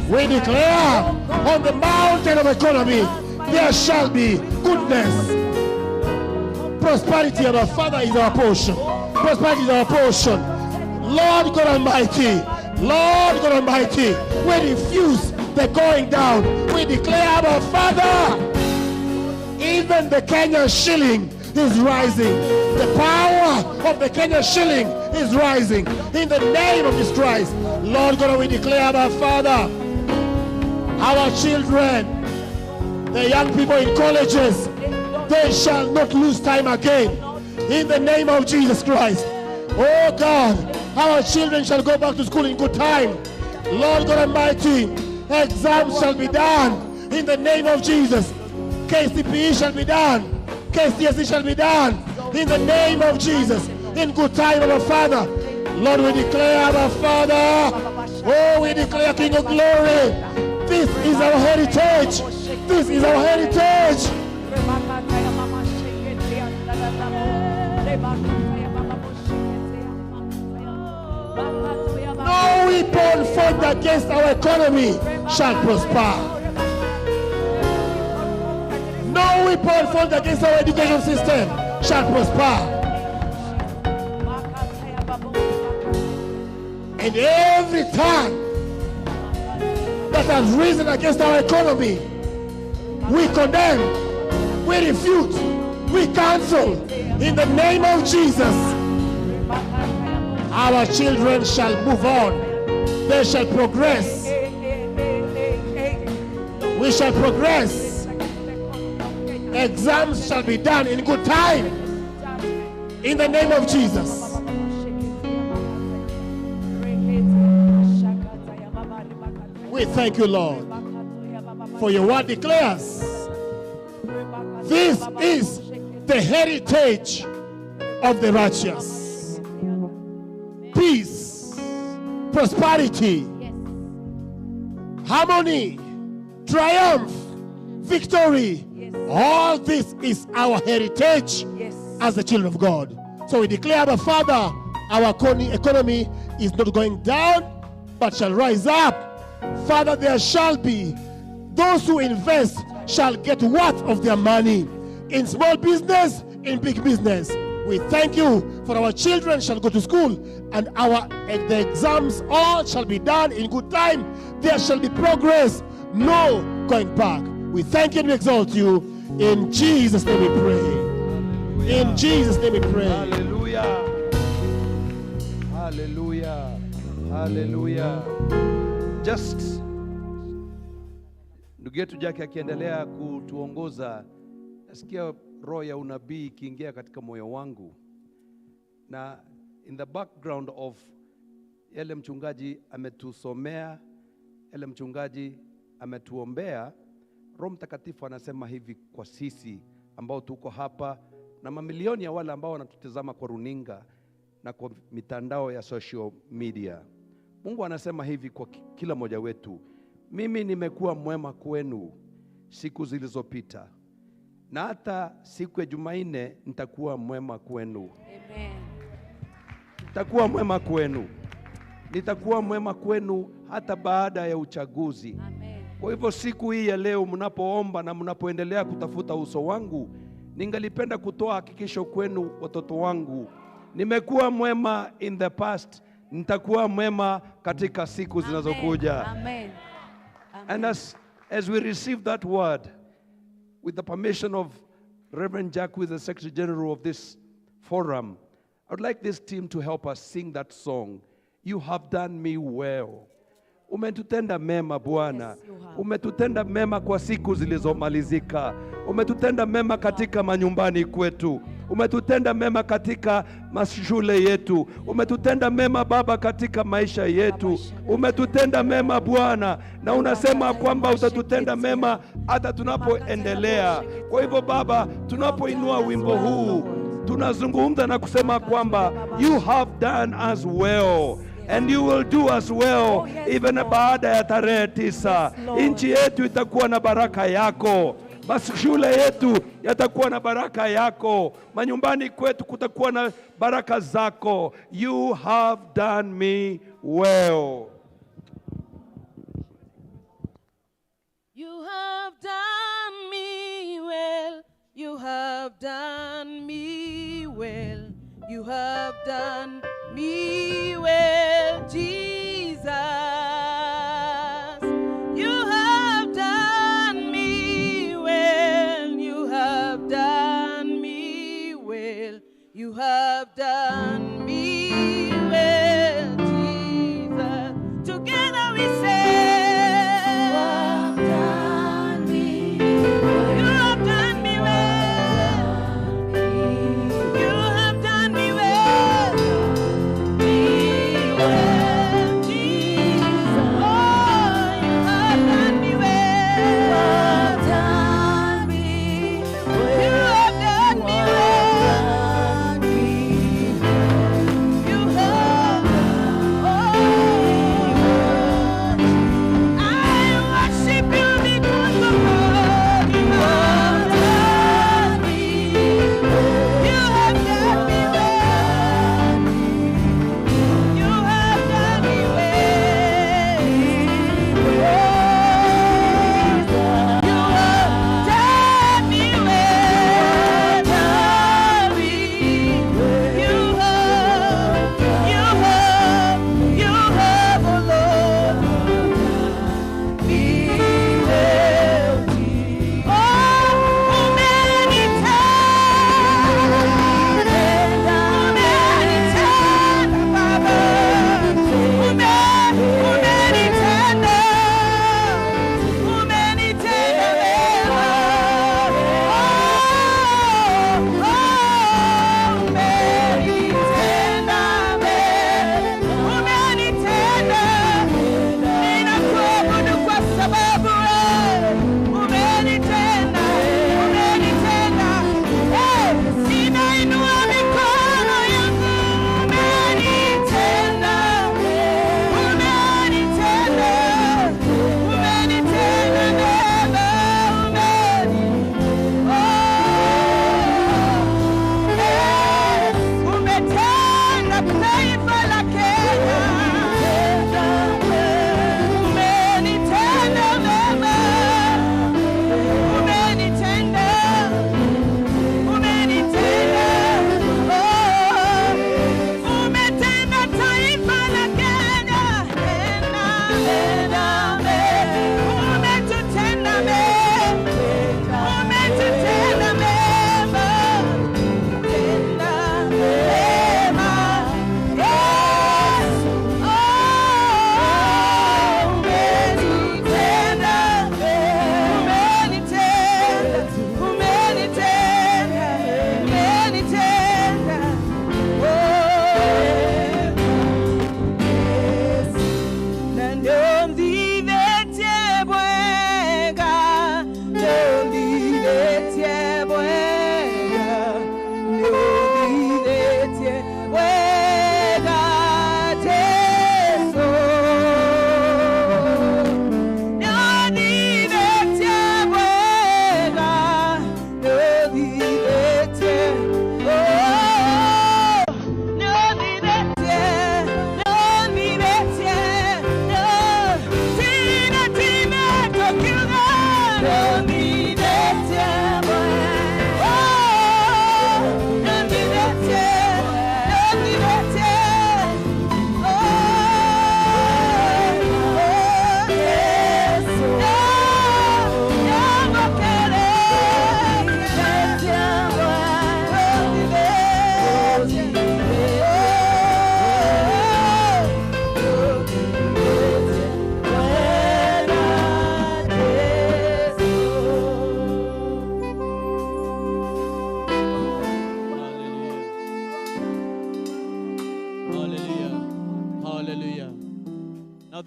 Speaker 4: We declare on the mountain of economy, there shall be goodness. Prosperity, our Father, is our portion. Prosperity is our portion. Lord God Almighty, Lord God Almighty, we refuse the going down. We declare, our Father, even the Kenyan shilling is rising. The power of the Kenyan shilling is rising. In the name of Jesus Christ. Lord God, we declare, our Father, our children, the young people in colleges, they shall not lose time again. In the name of Jesus Christ. Oh God, our children shall go back to school in good time. Lord God Almighty, exams shall be done in the name of Jesus. KCPE shall be done. KCSE shall be done in the name of Jesus. In good time, our Father. Lord, we declare, our Father. Oh, we declare, King of Glory. This is our heritage. This is our heritage. No weapon formed against our economy shall prosper. No weapon formed against our education system shall prosper. And every tongue that has risen against our economy, we condemn, we refute, we cancel. In the name of Jesus, our children shall move on. They shall progress. We shall progress. Exams shall be done in good time. In the name of Jesus. We thank you, Lord, for your word declares this is the heritage of the righteous. Peace, prosperity, harmony, triumph, victory. All this is our heritage as the children of God. So we declare, our Father, our economy is not going down, but shall rise up. Father, there shall be those who invest shall get worth of their money. In small business, in big business. We thank you for our children shall go to school, and the exams all shall be done in good time. There shall be progress, no going back. We thank you and we exalt you. In Jesus' name we pray. Hallelujah. In Jesus' name we pray.
Speaker 5: Hallelujah. Hallelujah. Hallelujah. Just ndugu yetu Jackie akiendelea kutuongoza, nasikia roho ya unabii ikiingia katika moyo wangu, na in the background of yale mchungaji ametusomea, yale mchungaji ametuombea, Roho Mtakatifu anasema hivi kwa sisi ambao tuko hapa na mamilioni ya wale ambao wanatutazama kwa runinga na kwa mitandao ya social media. Mungu anasema hivi kwa kila mmoja wetu, mimi nimekuwa mwema kwenu siku zilizopita, na hata siku ya Jumanne nitakuwa mwema kwenu.
Speaker 2: Amen.
Speaker 5: Nitakuwa mwema kwenu, nitakuwa mwema kwenu hata baada ya uchaguzi.
Speaker 2: Amen.
Speaker 5: Kwa hivyo siku hii ya leo mnapoomba na mnapoendelea kutafuta uso wangu, ningalipenda kutoa hakikisho kwenu, watoto wangu, nimekuwa mwema in the past, nitakuwa mwema katika siku zinazokuja.
Speaker 2: Amen.
Speaker 5: And as we receive that word, with the permission of Reverend Jack, who is the Secretary General of this forum, I would like this team to help us sing that song, You Have Done Me Well. Umetutenda mema Bwana.
Speaker 2: Yes, you have.
Speaker 5: Umetutenda mema kwa siku zilizomalizika. Umetutenda mema katika manyumbani kwetu. Umetutenda mema katika mashule yetu. Umetutenda mema Baba katika maisha yetu. Umetutenda mema Bwana, na unasema kwamba utatutenda mema hata tunapoendelea. Kwa hivyo Baba, tunapoinua wimbo huu, tunazungumza na kusema kwamba you have done us well and you will do us well.
Speaker 2: Oh, yes,
Speaker 5: even
Speaker 2: Lord.
Speaker 5: Baada ya tarehe 9
Speaker 2: Yes, Lord.
Speaker 5: Nchi yetu itakuwa na baraka yako, mashule yetu yatakuwa na baraka yako, manyumbani kwetu kutakuwa na baraka zako. You have done me well.
Speaker 6: You have done me well. You have done me well. You have done me well, Jesus. You have done me well. You have done me well. You have done me well, Jesus.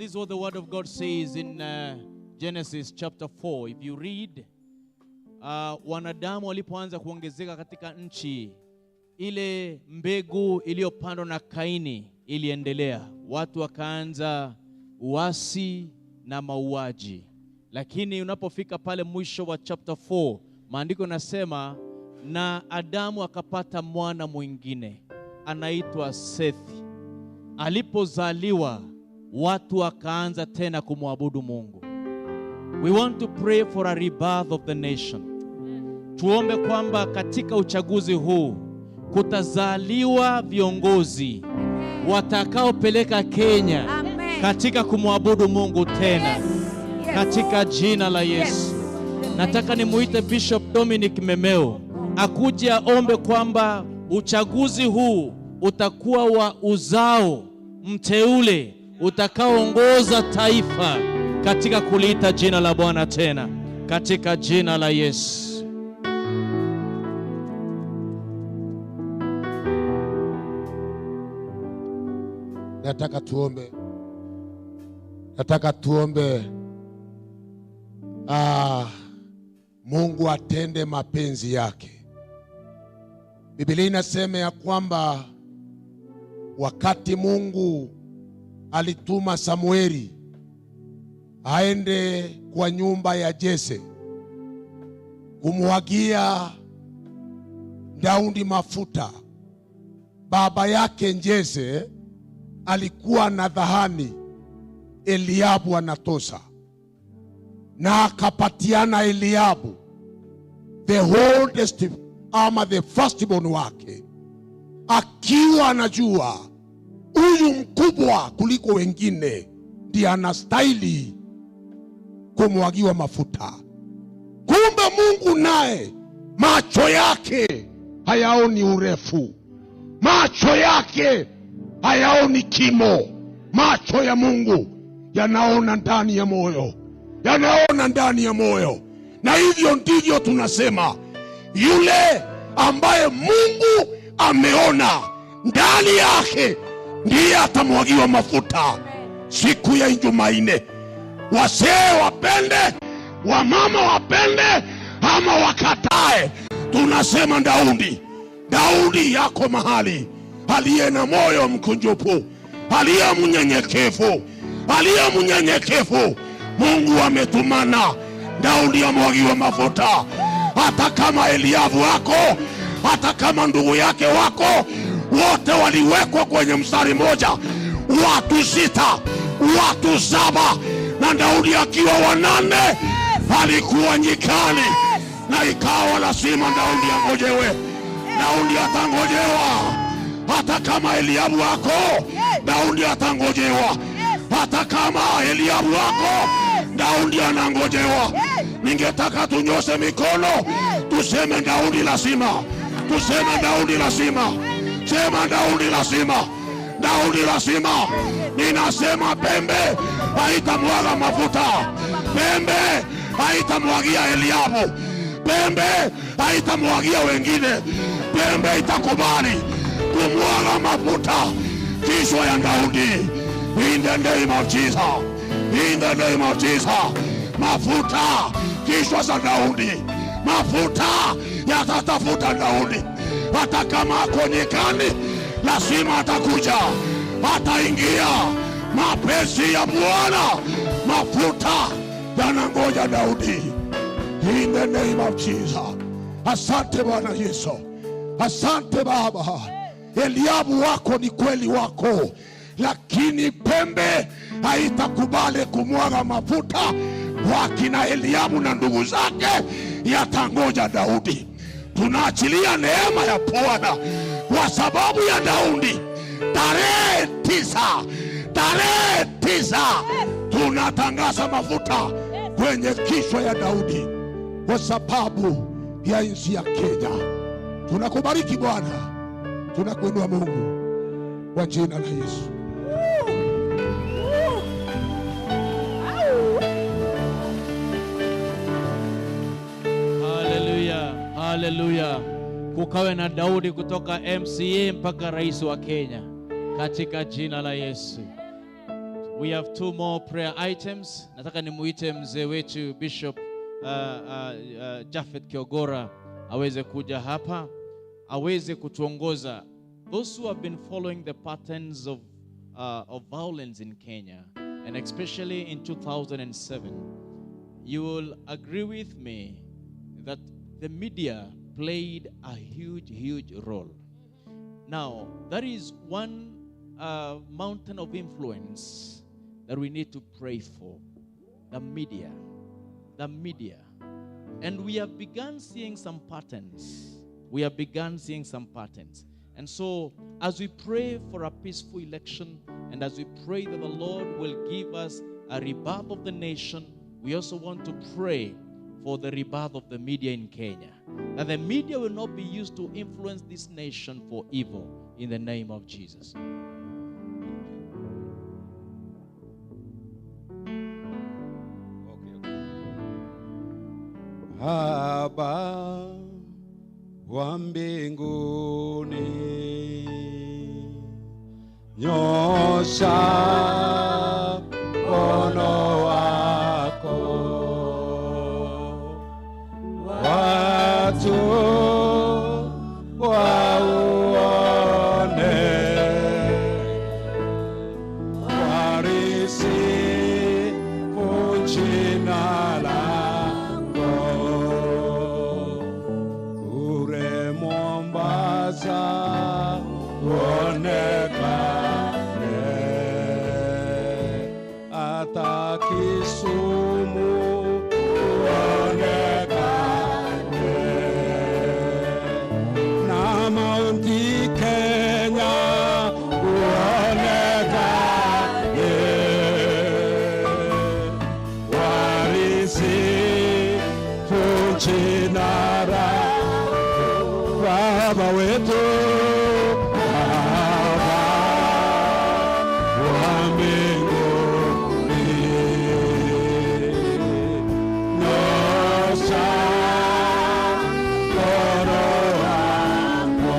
Speaker 1: This is what the word of God says in Genesis chapter 4. If you read, wanadamu walipoanza kuongezeka katika nchi, ile mbegu iliyopandwa na Kaini iliendelea. Watu wakaanza uasi na mauaji. Lakini unapofika pale mwisho wa chapter 4, maandiko nasema na Adamu akapata mwana mwingine anaitwa Sethi. Alipozaliwa watu wakaanza tena kumwabudu Mungu. We want to pray for a rebirth of the nation. Tuombe kwamba katika uchaguzi huu kutazaliwa viongozi watakaopeleka Kenya
Speaker 2: Amen.
Speaker 1: Katika kumwabudu Mungu tena.
Speaker 2: Yes. Yes.
Speaker 1: Katika jina la Yesu.
Speaker 2: Yes.
Speaker 1: Nataka nimuite Bishop Dominic Memeo akuje aombe kwamba uchaguzi huu utakuwa wa uzao mteule utakaoongoza taifa katika kuliita jina la Bwana tena, katika jina la Yesu.
Speaker 4: Nataka tuombe. Nataka tuombe. Mungu atende mapenzi yake. Biblia inasema ya kwamba wakati Mungu alituma Samueli aende kwa nyumba ya Jese kumwagia Daudi mafuta, baba yake Jese alikuwa na dhahani Eliabu anatosa, na akapatiana Eliabu the oldest ama the firstborn wake, akiwa anajua huyu mkubwa kuliko wengine ndiye anastahili kumwagiwa mafuta. Kumbe Mungu naye macho yake hayaoni urefu, macho yake hayaoni kimo. Macho ya Mungu yanaona ndani ya moyo, yanaona ndani ya moyo. Na hivyo ndivyo tunasema yule ambaye Mungu ameona ndani yake ndiye atamwagiwa mafuta siku ya Jumanne. Wasee wapende, wamama wapende ama wakatae, tunasema Daudi, Daudi yako mahali, aliye na moyo mkunjufu, aliye mnyenyekevu, aliye mnyenyekevu. Mungu ametumana Daudi amwagiwe mafuta, hata kama Eliabu wako, hata kama ndugu yake wako, wote waliwekwa kwenye mstari moja, watu 6, watu 7, na Daudi akiwa 8 alikuwa nyikani, na ikawa lazima Daudi angojewe. Daudi atangojewa hata kama Eliabu wako, Daudi atangojewa hata kama Eliabu wako, Daudi anangojewa. Ningetaka tunyoshe mikono tuseme Daudi lazima, tuseme Daudi lazima, sema Daudi lazima, Daudi lazima. Ninasema pembe haitamwaga mafuta, pembe haitamwagia Eliabu, pembe haitamwagia wengine, pembe itakubali kumwaga mafuta kichwa ya Daudi. In the name of Jesus, in the name of Jesus, mafuta kichwa za Daudi, mafuta yatatafuta Daudi. Hata kama ako nyikani, lazima atakuja, ataingia. Mapenzi ya Bwana, mafuta yanangoja Daudi. In the name of Jesus. Asante Bwana Yesu, asante Baba. Eliabu wako ni kweli wako, lakini pembe haitakubali kumwaga mafuta. Wakina Eliabu na ndugu zake yatangoja Daudi. Tunaachilia neema ya Bwana kwa sababu ya Daudi. Tarehe 9, tarehe 9 tunatangaza mafuta kwenye kichwa ya Daudi kwa sababu ya nchi ya Kenya. Tunakubariki Bwana, tunakuinua Mungu kwa jina la Yesu.
Speaker 1: Haleluya, haleluya. Kukawe na Daudi kutoka MCA mpaka rais wa Kenya katika jina la Yesu. We have two more prayer items. Nataka nimuite mzee wetu Bishop Japhet Kiogora aweze kuja hapa, aweze kutuongoza. Those who have been following the patterns of violence in Kenya, and especially in 2007, you will agree with me that the media played a huge, huge role. Now, that is one mountain of influence that we need to pray for: the media. The media. And we have begun seeing some patterns. We have begun seeing some patterns. And so, as we pray for a peaceful election, and as we pray that the Lord will give us a rebirth of the nation, we also want to pray for the rebirth of the media in Kenya. That the media will not be used to influence this nation for evil, in the name of Jesus.
Speaker 5: Okay. Baba wa mbinguni, nyosha mkono wako, watu wauone, walisifu jina lako. Kule Mombasa uonekane, hata Kisumu uonekane, na Mount Kenya uonekane, walisifu jina lako. Baba wetu, Baba wa mbinguni, nyosha mkono wako,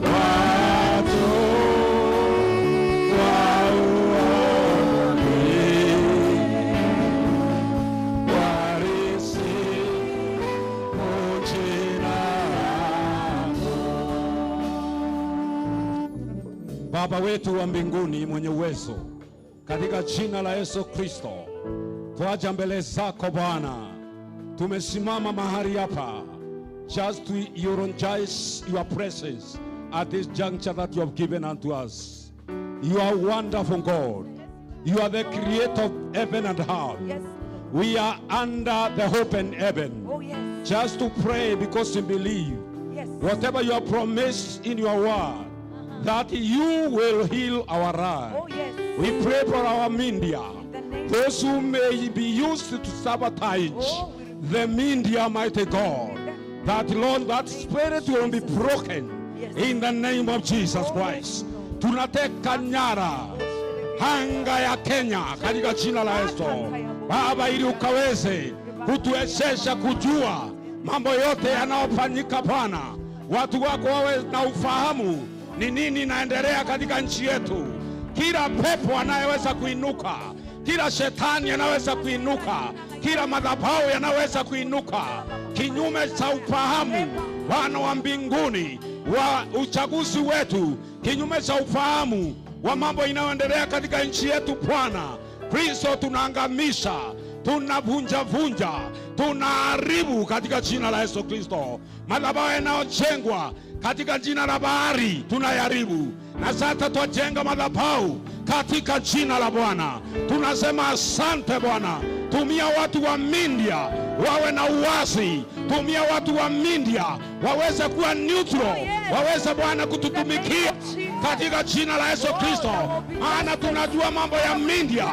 Speaker 5: watu wauone, walisifu jina lako. Baba wetu wa mbinguni mwenye uwezo, katika jina la Yesu Kristo, twaja mbele zako Bwana. Tumesimama mahali hapa just to eulogize your presence at this juncture that you have given unto us. You are wonderful God. You are the creator of heaven and earth.
Speaker 2: Yes, Lord.
Speaker 5: We are under the open heaven
Speaker 2: Oh, yes.
Speaker 5: just to pray because we believe
Speaker 2: Yes.
Speaker 5: whatever you have promised in your word, that you will heal our land.
Speaker 2: Oh, yes.
Speaker 5: We pray for our media,
Speaker 2: the name
Speaker 5: those who may be used to sabotage
Speaker 2: Oh, we
Speaker 5: the media, mighty God, that Lord, that spirit will be broken
Speaker 2: Yes.
Speaker 5: in the name of Jesus
Speaker 2: Oh,
Speaker 5: Christ.
Speaker 2: yes, Lord.
Speaker 5: Tunateka nyara anga ya Kenya katika jina la Yesu. Baba, ili ukaweze kutuwezesha kujua mambo yote yanayofanyika Bwana, watu wako wawe na ufahamu ni nini inaendelea katika nchi yetu. Kila pepo anayeweza kuinuka, kila shetani anaweza kuinuka, kila madhabahu yanaweza kuinuka kinyume cha ufahamu, Bwana wa mbinguni, wa uchaguzi wetu, kinyume cha ufahamu wa mambo inayoendelea katika nchi yetu. Bwana Kristo, tunaangamisha, tunavunjavunja, tunaharibu katika jina la Yesu Kristo. Madhabahu yanayojengwa katika jina la bahari tunayaharibu, na sasa twajenga madhabahu katika jina la Bwana. Tunasema asante Bwana. Tumia watu wa media wawe na uwazi, tumia watu wa media waweze kuwa neutral, waweze Bwana kututumikia katika jina la Yesu Kristo, maana tunajua mambo ya media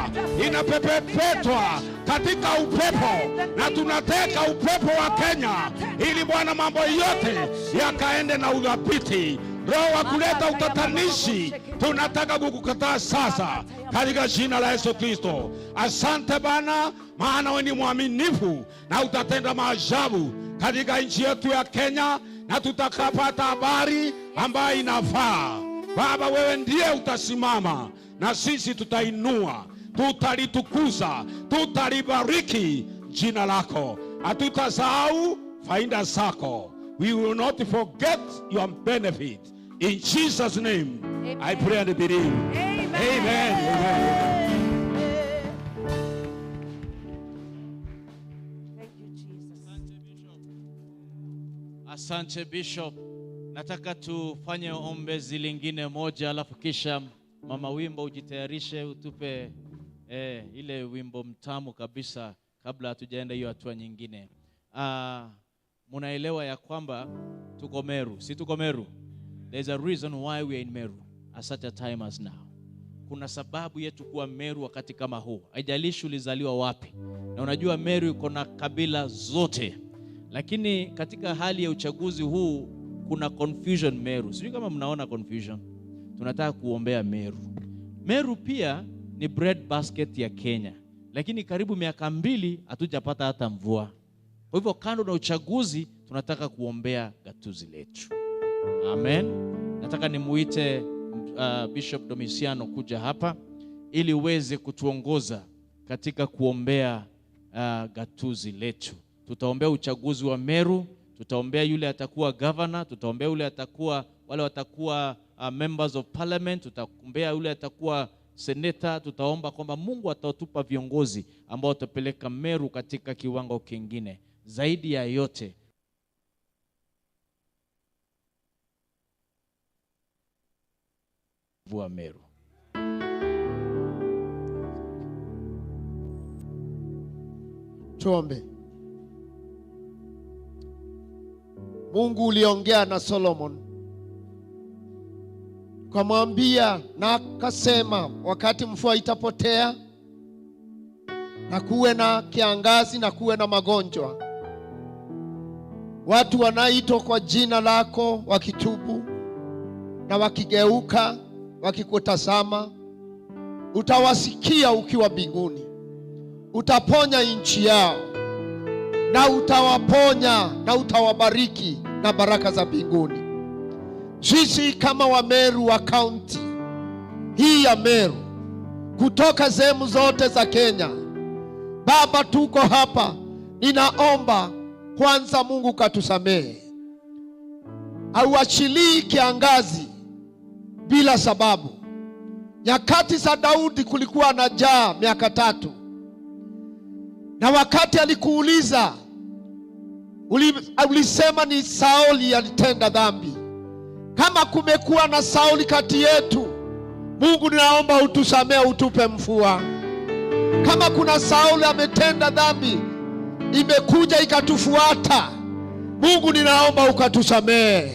Speaker 5: inapepetwa katika upepo, na tunateka upepo wa Kenya ili Bwana mambo yote yakaende na udhabiti. Roho wa kuleta utatanishi tunataka kukukataa sasa katika jina la Yesu Kristo. Asante Bwana, maana wewe ni mwaminifu na utatenda maajabu katika nchi yetu ya Kenya, na tutakapata habari ambayo inafaa.
Speaker 7: Baba, wewe ndiye utasimama na sisi tutainua, tutalitukuza, tutalibariki jina lako. Hatutasahau faida zako. We will not forget your benefit. In Jesus' name, I pray and believe.
Speaker 2: Amen.
Speaker 7: Amen. Amen.
Speaker 2: Thank you, Jesus.
Speaker 1: Asante Bishop. Nataka tufanye ombezi lingine moja, alafu kisha mama wimbo ujitayarishe utupe ile wimbo mtamu kabisa kabla hatujaenda hiyo hatua nyingine. Munaelewa ya kwamba tuko Meru, si tuko Meru? There's a reason why we are in Meru at such a time as now. Kuna sababu yetu kuwa Meru wakati kama huu. Haijalishi ulizaliwa wapi. Na unajua Meru iko na kabila zote. Lakini katika hali ya uchaguzi huu kuna confusion Meru. Sijui kama mnaona confusion. Tunataka kuombea Meru. Meru pia ni bread basket ya Kenya. Lakini karibu miaka 2 hatujapata hata mvua. Kwa hivyo kando na uchaguzi tunataka kuombea gatuzi letu. Amen. Nataka nimuite Bishop Domiciano kuja hapa ili uweze kutuongoza katika kuombea gatuzi letu. Tutaombea uchaguzi wa Meru, tutaombea yule atakuwa governor, tutaombea yule atakuwa, wale watakuwa members of parliament, tutaombea yule atakuwa senator. Tutaomba kwamba Mungu atatupa viongozi ambao watapeleka Meru katika kiwango kingine. Zaidi ya yote, mvua Meru.
Speaker 8: Tuombe. Mungu uliongea na Solomon, ukamwambia na akasema, wakati mvua itapotea na kuwe na kiangazi na kuwe na magonjwa, watu wanaitwa kwa jina lako wakitubu na wakigeuka wakikutazama, utawasikia ukiwa mbinguni, utaponya nchi yao na utawaponya na utawabariki na baraka za mbinguni. Sisi kama Wameru wa kaunti hii ya Meru, kutoka sehemu zote za Kenya, Baba, tuko hapa. Ninaomba kwanza Mungu katusamehe. Hauachilii kiangazi bila sababu. Nyakati za Daudi kulikuwa na njaa miaka 3. Na wakati alikuuliza, ulisema ni Sauli alitenda dhambi. Kama kumekuwa na Sauli kati yetu, Mungu ninaomba utusamee, utupe mvua. Kama kuna Sauli ametenda dhambi, imekuja ikatufuata, Mungu ninaomba ukatusamee.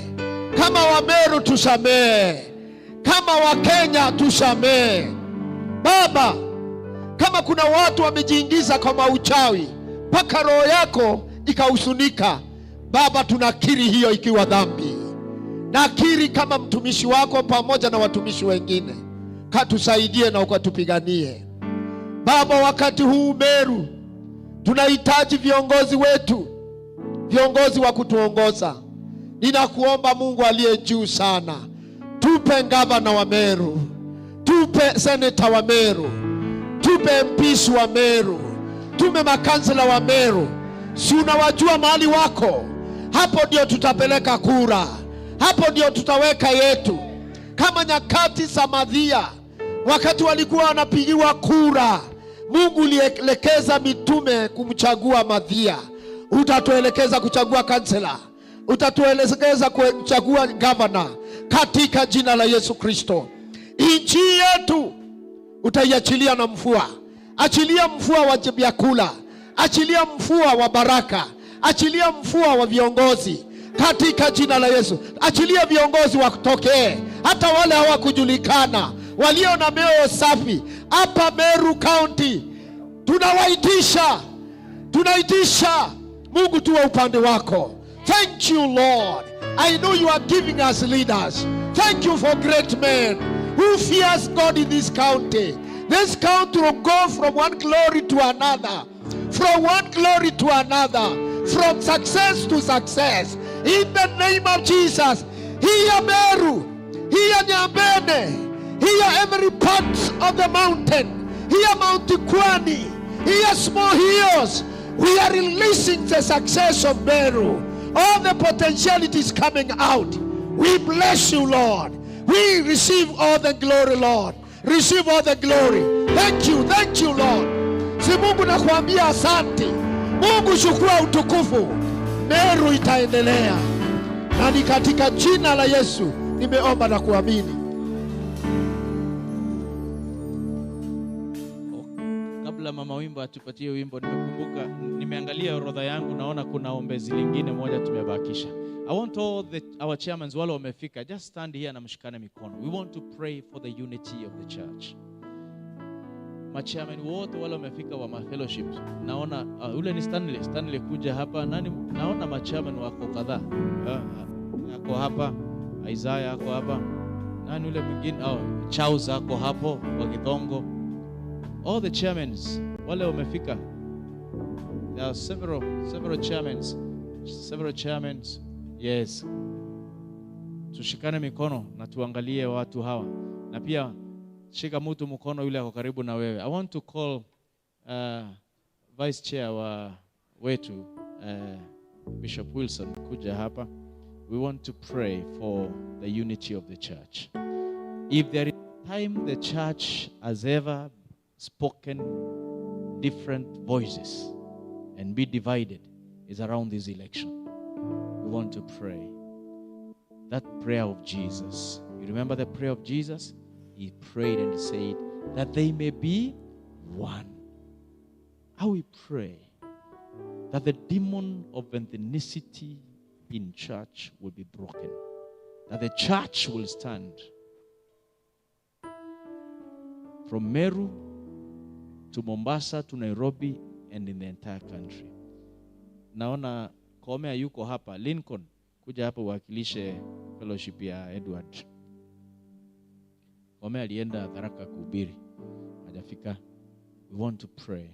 Speaker 8: Kama Wameru tusamee, kama Wakenya tusamee. Baba, kama kuna watu wamejiingiza kwa mauchawi mpaka roho yako ikahuzunika, Baba, tunakiri hiyo ikiwa dhambi. Nakiri kama mtumishi wako pamoja na watumishi wengine, katusaidie na ukatupiganie. Baba, wakati huu Meru tunahitaji viongozi wetu, viongozi wa kutuongoza. Ninakuomba Mungu aliye juu sana, tupe gavana wa Meru, tupe seneta wa Meru, tupe MPs wa Meru, tupe makansela wa Meru. Si unawajua mahali wako? Hapo ndio tutapeleka kura, hapo ndio tutaweka yetu. Kama nyakati za Madhia, wakati walikuwa wanapigiwa kura, Mungu ulielekeza mitume kumchagua Madhia. Utatuelekeza kuchagua kansela, utatuelekeza kuchagua gavana, katika jina la Yesu Kristo. Nchi yetu utaiachilia na mvua. Achilia mvua wa vyakula, achilia mvua wa baraka, achilia mvua wa viongozi katika jina la Yesu. Achilia viongozi wakutokee, hata wale hawakujulikana, walio na mioyo safi. Hapa Meru County tunawaitisha, tunaitisha Mungu tuwe upande wako. Thank you Lord. I know you are giving us leaders. Thank you for great men who fears God in this county. This county will go from one glory to another, from one glory to another, from success to success. In the name of Jesus. Hii ya Meru Here Nyambene, here every part of the mountain, here Mount Kwani, here small hills. We are releasing the success of Meru. All the potentialities coming out. We bless you, Lord. We receive all the glory, Lord. Receive all the glory. Thank you, Lord. Si Mungu nakuambia asante. Mungu chukua utukufu. Meru itaendelea. Na ni katika jina la Yesu nimeomba na kuamini.
Speaker 1: Kabla mama wimbo atupatie wimbo, nimekumbuka, nimeangalia orodha yangu, naona kuna ombezi lingine moja tumebakisha. I want all our chairmen wale wamefika, just stand here na mshikane mikono. We want to pray for the unity of the church. Machairman wote wale wamefika wa fellowship, naona ule ni Stanley. Stanley kuja hapa. Nani? Naona machairman wako kadhaa. Ako hapa, Isaiah ako hapa. Nani ule mwingine? Oh, Charles ako hapo wa Githongo. All the chairmen wale wamefika. There are several chairmen. Several chairmen. Yes. Tushikane mikono na tuangalie watu hawa. Na pia shika mtu mkono yule ako karibu na wewe. I want to call Vice Chair wa wetu Bishop Wilson kuja hapa. We want to pray for the unity of the church. If there is time the church has ever spoken different voices and be divided, is around this election. We want to pray that prayer of Jesus. You remember the prayer of Jesus? He prayed and said that they may be one. How we pray that the demon of ethnicity in church will be broken, that the church will stand from Meru to Mombasa to Nairobi and in the entire country. Naona Komea yuko hapa. Lincoln, kuja hapa uwakilishe fellowship ya Edward. Komea alienda Tharaka kuhubiri, hajafika. We want to pray.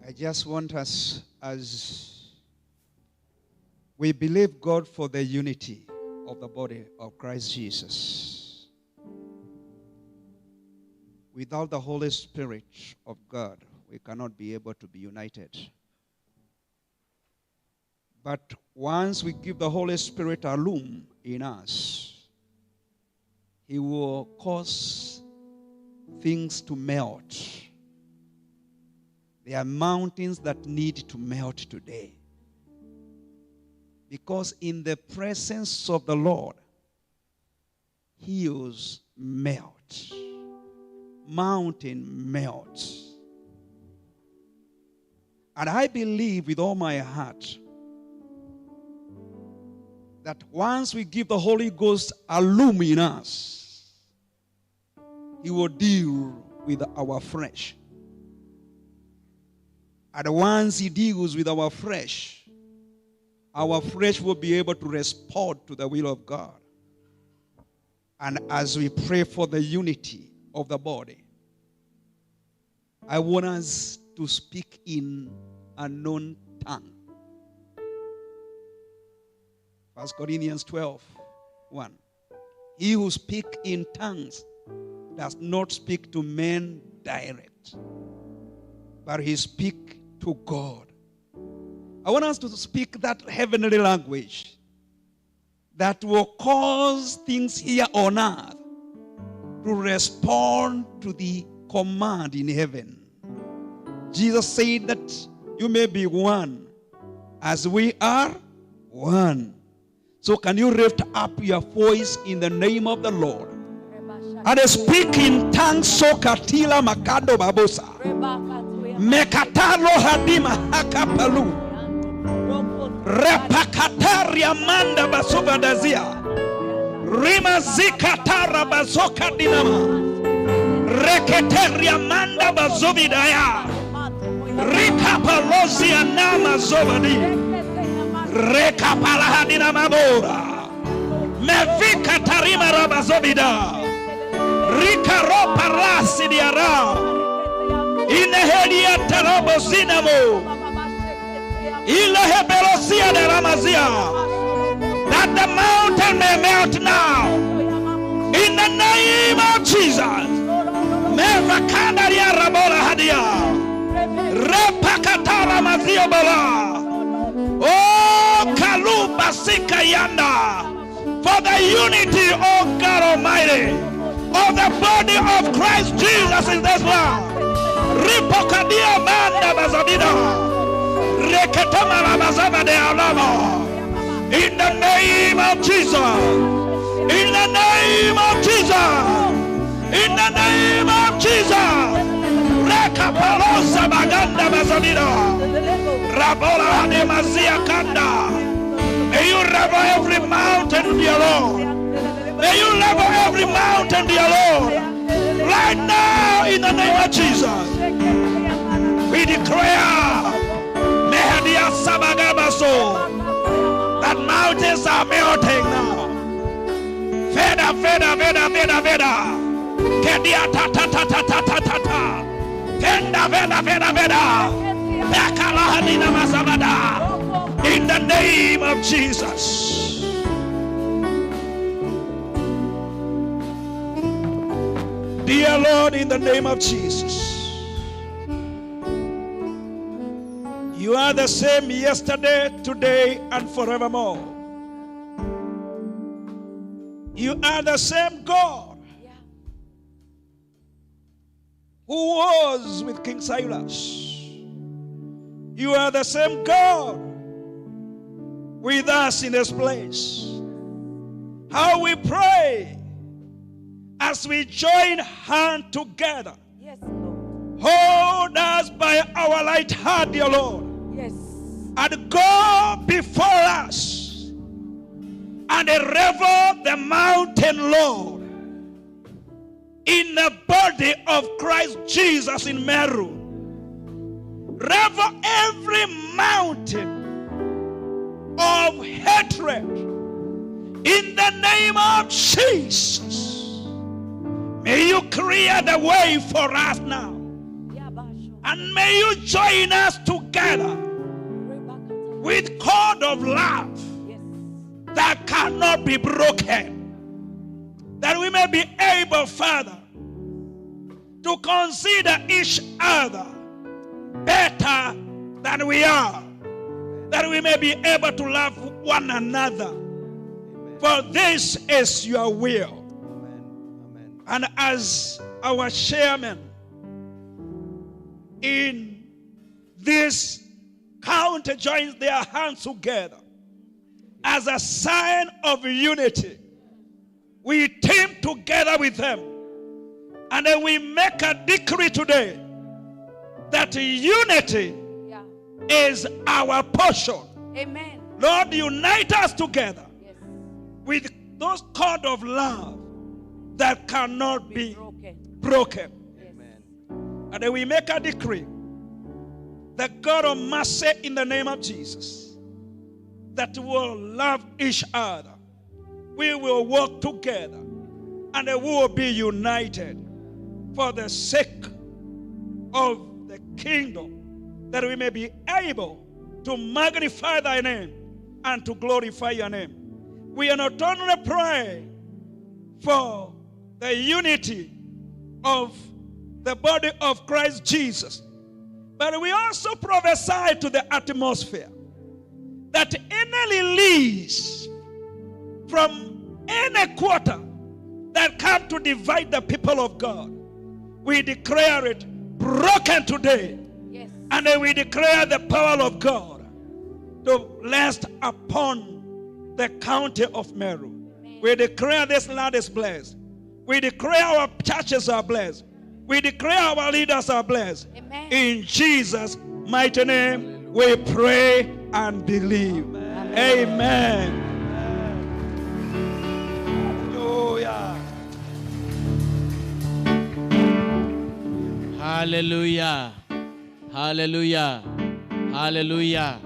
Speaker 9: I just want us, as we believe God for the unity of the body of Christ Jesus. Without the Holy Spirit of God, we cannot be able to be united. But once we give the Holy Spirit a room in us, He will cause things to melt. There are mountains that need to melt today. Because in the presence of the Lord, hills melt. Mountain melts. And I believe with all my heart that once we give the Holy Ghost a loom in us, He will deal with our flesh. And once He deals with our flesh will be able to respond to the will of God. And as we pray for the unity of the body, I want us to speak in unknown tongue. 1 Corinthians 12:1. He who speaks in tongues does not speak to men direct, but he speaks to God. I want us to speak that heavenly language that will cause things here on earth to respond to the command in heaven. Jesus said that you may be one as we are one. So can you lift up your voice in the name of the Lord and speak in tongues? Sokatila makado babosa mekatalo hadima hakapalu repakataria manda basubadazia rima zikatara bazoka dinama reketeria manda bazubidaya rikapalozia nama zobadi rekapalahadina mabora mevika tarima rabazobida rikaropa rasidiara inehelia tarobo zinamo Ilaheberosia de Ramazia. That the mountain may melt now. In the name of Jesus. Mevakandaria rabola hadia. Repakatara mazio bola. Oh, Kaluba Sika Yanda. For the unity, oh God Almighty, of the body of Christ Jesus in this land. Ripokadia manda bazabida. Reketama rabazaba de alama. In the name of Jesus. In the name of Jesus. In the name of Jesus. Rekapalosa baganda bazabida. Rabola de mazia kanda. May you level every mountain, dear Lord. May you level every mountain, dear Lord. Right now, in the name of Jesus. We declare Mehadia Sabagabaso, that mountains are melting now. Veda, Veda, Veda, Veda, Veda. Kedia ta ta ta ta ta ta ta ta. Venda, Veda, Veda, Veda. Bekalahanina Masabada. In the name of Jesus. Dear Lord, in the name of Jesus. You are the same yesterday, today, and forevermore. You are the same God who was with King Cyrus. You are the same God with us in this place. How we pray as we join hand together.
Speaker 2: Yes, Lord.
Speaker 9: Hold us by our right hand, dear Lord.
Speaker 2: Yes.
Speaker 9: And go before us and level the mountain, Lord, in the body of Christ Jesus in Meru. Level every mountain of hatred in the name of Jesus. May you clear the way for us now. And may you join us together with cord of love that cannot be broken. That we may be able, Father, to consider each other better than we are. That we may be able to love one another.
Speaker 5: Amen.
Speaker 9: For this is your will.
Speaker 5: Amen. Amen.
Speaker 9: And as our chairman in this county joins their hands together as a sign of unity, we team together with them and then we make a decree today that unity is our portion.
Speaker 2: Amen.
Speaker 9: Lord, unite us together with those cord of love that cannot be broken.
Speaker 5: Amen.
Speaker 9: And then we make a decree, the God of mercy in the name of Jesus, that will love each other. We will work together and we will be united for the sake of the kingdom, that we may be able to magnify thy name and to glorify your name. We are not only praying for the unity of the body of Christ Jesus, but we also prophesy to the atmosphere that any release from any quarter that come to divide the people of God, we declare it broken today.
Speaker 2: Yes.
Speaker 9: And then we declare the power of God to rest upon the county of Meru.
Speaker 2: Amen.
Speaker 9: We declare this land is blessed. We declare our churches are blessed. We declare our leaders are blessed.
Speaker 2: Amen.
Speaker 9: In Jesus' mighty name, we pray and believe.
Speaker 2: Amen.
Speaker 9: Amen. Hallelujah.
Speaker 1: Hallelujah. Hallelujah. Hallelujah.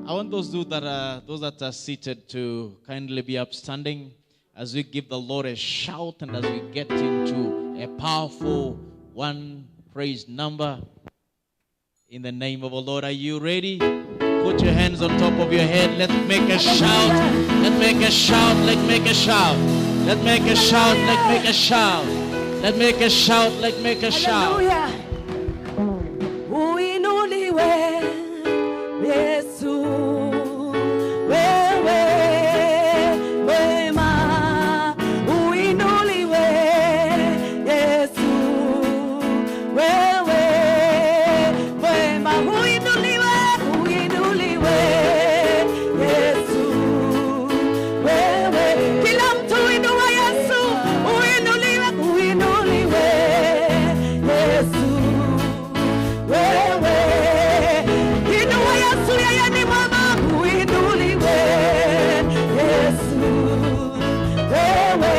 Speaker 1: I want those that are seated to kindly be upstanding as we give the Lord a shout and as we get into a powerful one praise number in the name of the Lord. Are you ready? Put your hands on top of your head. Let's make a shout. Let's make a shout. Let's make a shout. Let's make a shout. Let's make a shout. Let's make a shout. Let's make a shout.
Speaker 2: Haleluya. Uinuliwe Yesu, wewe mwema. Uinuliwe Yesu, wewe mwema. Uinuliwe, uinuliwe Yesu, wewe. Kila mtu inua Yesu, uinuliwe, uinuliwe Yesu, wewe. Inua Yesu, yeye ni mwema. Uinuliwe Yesu, wewe.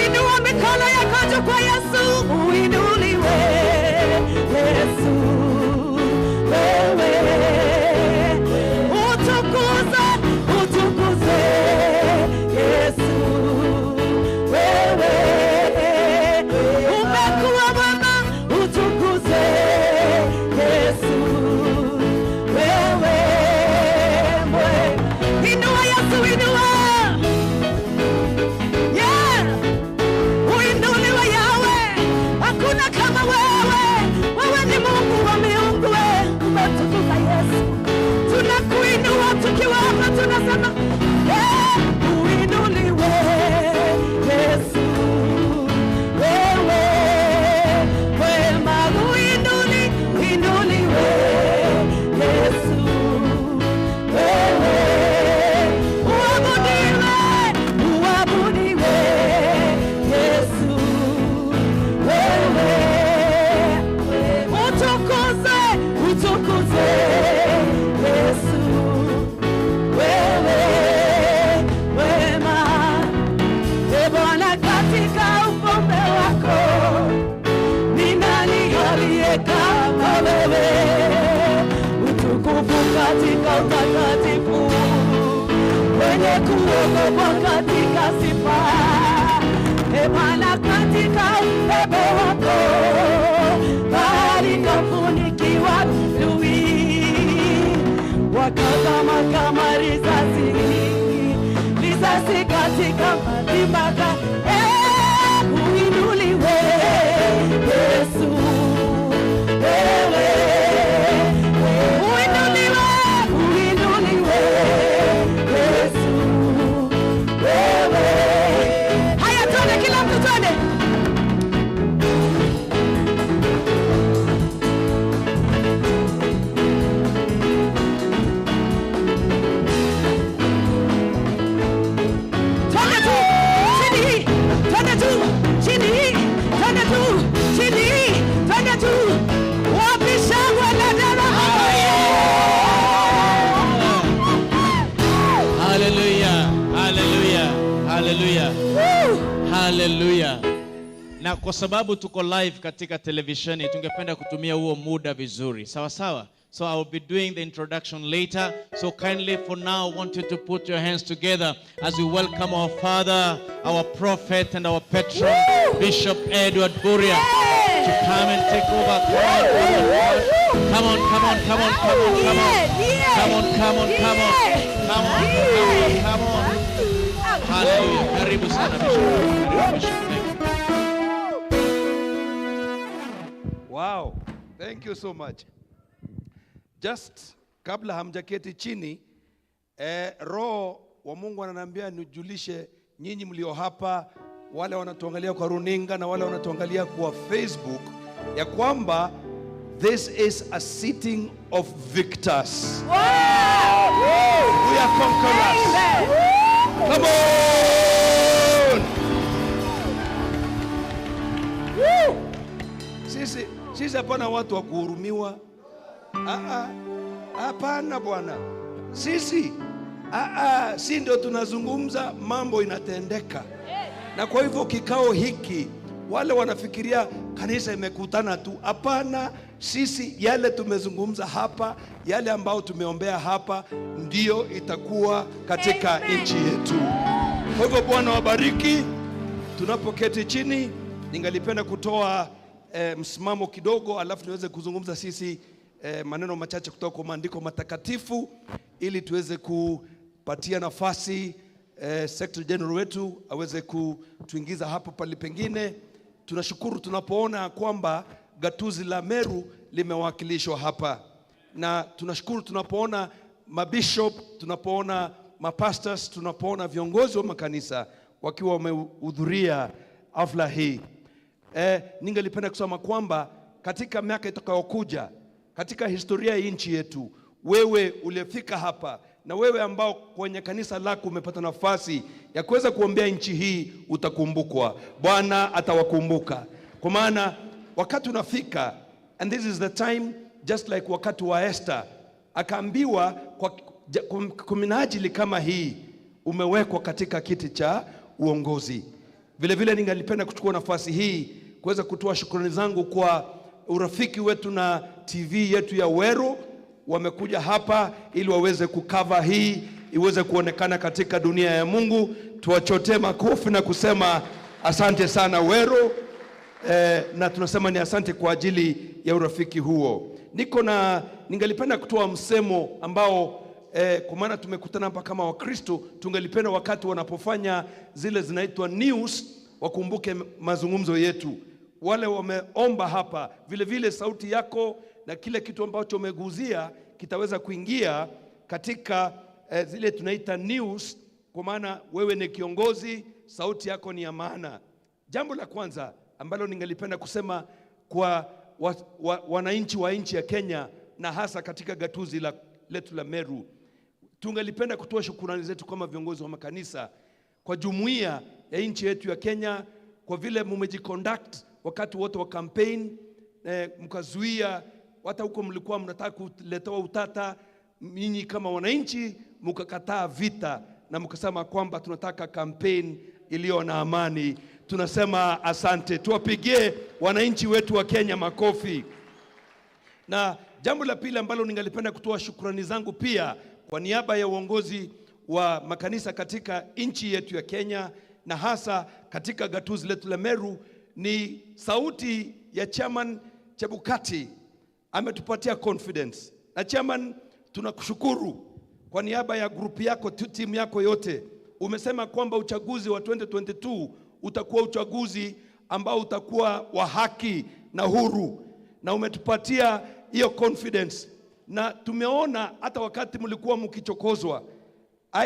Speaker 2: Inua mikono yako juu kwa Yesu. Uinuliwe Yesu, wewe. Utukuze, utukuze Yesu, wewe. Umekuwa mwema, utukuze Yesu, wewe. Inua Yesu, inua. Yeah. Uinuliwe Yawe, hakuna kama wewe. Wewe ni Mungu wa miungu, we umetukuka Yesu. Tunakuinua tukiwa hapa tunasema eh, uinuliwe Yesu, wewe mwema. Uinuliwe Yesu, wewe. Uabudiwe, uabudiwe Yesu, wewe. Utukuze, utukuze Yesu, wewe wema. E Bwana, katika ufalme wako ni nani aliye kama wewe? Utukufu katika utakatifu, wenye kuogopwa katika sifa. E Bwana, katika upepo wako bahari ikafunikiwa lui, wakazama kama risasi, risasi katika madimbaka. Eh, uinuliwe Yesu, wewe. Uinuliwe, uinuliwe Yesu, wewe. Haya, twende, kila mtu twende. Twende tu chini hii, twende tu chini hii, twende tu chini hii, twende tu. Wapi shangwe na nderemo?
Speaker 1: Hallelujah. Hallelujah. Hallelujah. Hallelujah. Na kwa sababu tuko live katika televisheni, tungependa kutumia huo muda vizuri. Sawa sawa. So I will be doing the introduction later. So kindly for now, I want you to put your hands together as we welcome our father, our prophet and our patron, Bishop Edward Kuria, to come and take over. Come on, come on, come on, come on, come on. Come on, come on, come on. Come on, come on, come on. Hallelujah. Karibu sana, Bishop. Karibu, Bishop. Thank you.
Speaker 5: Wow, thank you so much. Just kabla hamjaketi chini, Roho wa Mungu ananiambia nijulishe nyinyi mlio hapa, wale wanatuangalia kwa runinga na wale wanatuangalia kwa Facebook, ya kwamba this is a sitting of victors. We are conquerors. Come on! Woo! Sisi hapana watu wa kuhurumiwa. Ah, ah. Hapana bwana. Sisi si ndio tunazungumza, mambo inatendeka. Na kwa hivyo kikao hiki, wale wanafikiria kanisa imekutana tu. Hapana, sisi yale tumezungumza hapa, yale ambao tumeombea hapa, ndio itakuwa katika nchi yetu. Kwa hivyo Bwana wabariki. Tunapoketi chini, ningalipenda kutoa msimamo kidogo, alafu niweze kuzungumza sisi maneno machache kutoka kwa maandiko matakatifu ili tuweze kupatia nafasi Secretary General wetu aweze kutuingiza hapo pale pengine. Tunashukuru tunapoona kwamba gatuzi la Meru limewakilishwa hapa, na tunashukuru tunapoona mabishop, tunapoona mapastors, tunapoona viongozi wa makanisa wakiwa wamehudhuria hafla hii. Ningelipenda kusema kwamba katika miaka itakayokuja, katika historia ya nchi yetu, wewe uliyefika hapa na wewe ambao kwenye kanisa lako umepata nafasi ya kuweza kuombea nchi hii, utakumbukwa. Bwana atawakumbuka, kwa maana wakati unafika, and this is the time, just like wakati wa Esther akaambiwa kwa minajili kama hii umewekwa katika kiti cha uongozi. Vile vile ningalipenda kuchukua nafasi hii kuweza kutoa shukrani zangu kwa urafiki wetu na TV yetu ya Weru. Wamekuja hapa ili waweze kukava hii iweze kuonekana katika dunia ya Mungu. Tuwachotee makofi na kusema asante sana Weru. Na tunasema ni asante kwa ajili ya urafiki huo. Ningelipenda kutoa msemo ambao kwa maana tumekutana hapa kama Wakristo, tungelipenda wakati wanapofanya zile zinaitwa news wakumbuke mazungumzo yetu. Wale wameomba hapa, vile vile sauti yako na kile kitu ambacho umeguzia kitaweza kuingia katika zile tunaita news, kwa maana wewe ni kiongozi, sauti yako ni ya maana. Jambo la kwanza ambalo ningelipenda kusema kwa wananchi wa nchi ya Kenya na hasa katika gatuzi letu la Meru, tungelipenda kutoa shukrani zetu kama viongozi wa makanisa kwa jumuiya ya nchi yetu ya Kenya kwa vile mmejiconduct wakati wote wa campaign, mkazuia hata huko mlikuwa mnataka kuletewa utata, nyinyi kama wananchi mkakataa vita na mkasema kwamba tunataka campaign iliyo na amani. Tunasema asante, tuwapigie wananchi wetu wa Kenya makofi. Na jambo la pili ambalo ningalipenda kutoa shukrani zangu pia kwa niaba ya uongozi wa makanisa katika nchi yetu ya Kenya na hasa katika gatuzi letu la Meru ni sauti ya Chairman Chebukati. Ametupatia confidence. Na Chairman, tunakushukuru kwa niaba ya grupu yako, timu yako yote. Umesema kwamba uchaguzi wa 2022 utakuwa uchaguzi ambao utakuwa wa haki na huru, na umetupatia hiyo confidence. Na tumeona hata wakati mlikuwa mkichokozwa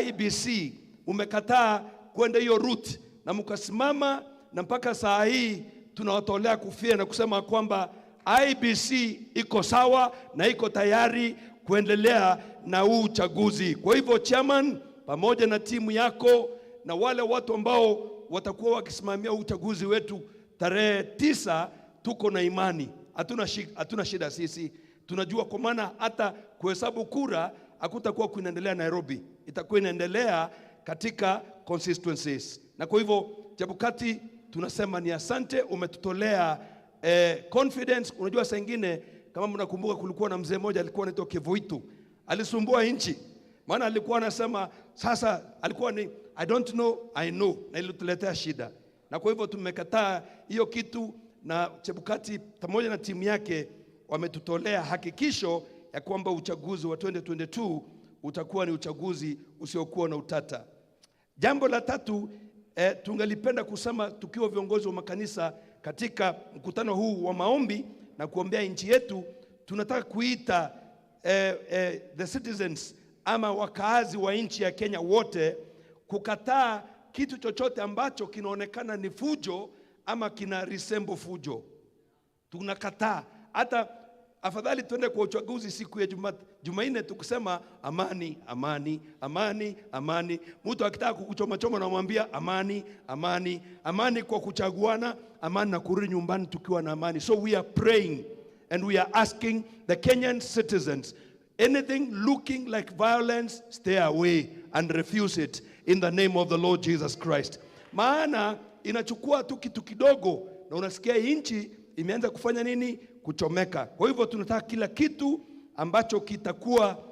Speaker 5: IBC, umekataa kwenda hiyo route na mkasimama, na mpaka saa hii tunawatolea kufia na kusema kwamba IBC iko sawa na iko tayari kuendelea na huu uchaguzi. Kwa hivyo Chairman, pamoja na timu yako na wale watu ambao watakuwa wakisimamia uchaguzi wetu tarehe 9, tuko na imani, hatuna shida sisi. Tunajua kwa maana hata kuhesabu kura hakutakuwa kunaendelea Nairobi, itakuwa inaendelea katika constituencies. Na kwa hivyo Chebukati, tunasema ni asante, umetutolea confidence. Unajua saa nyingine kama mnakumbuka, kulikuwa na mzee mmoja alikuwa anaitwa Kevoitu, alisumbua nchi, maana alikuwa anasema sasa, alikuwa ni I don't know, I know, na ilituletea shida. Na kwa hivyo tumekataa hiyo kitu, na Chebukati pamoja na timu yake wametutolea hakikisho ya kwamba uchaguzi wa 2022 utakuwa ni uchaguzi usiokuwa na utata. Jambo la tatu, tungalipenda kusema tukiwa viongozi wa makanisa katika mkutano huu wa maombi na kuombea nchi yetu, tunataka kuita the citizens ama wakaazi wa nchi ya Kenya wote kukataa kitu chochote ambacho kinaonekana ni fujo ama kina resemble fujo. Tunakataa. Hata afadhali tuende kwa uchaguzi siku ya Jumanne tukisema amani, amani, amani, amani. Mtu akitaka kukuchoma choma namwambia amani, amani, amani kwa kuchaguana, amani na kurudi nyumbani tukiwa na amani. So we are praying and we are asking the Kenyan citizens, anything looking like violence, stay away and refuse it in the name of the Lord Jesus Christ. Maana inachukua tu kitu kidogo na unasikia nchi imeanza kufanya nini? Kuchomeka. Kwa hivyo tunataka kila kitu ambacho kitakuwa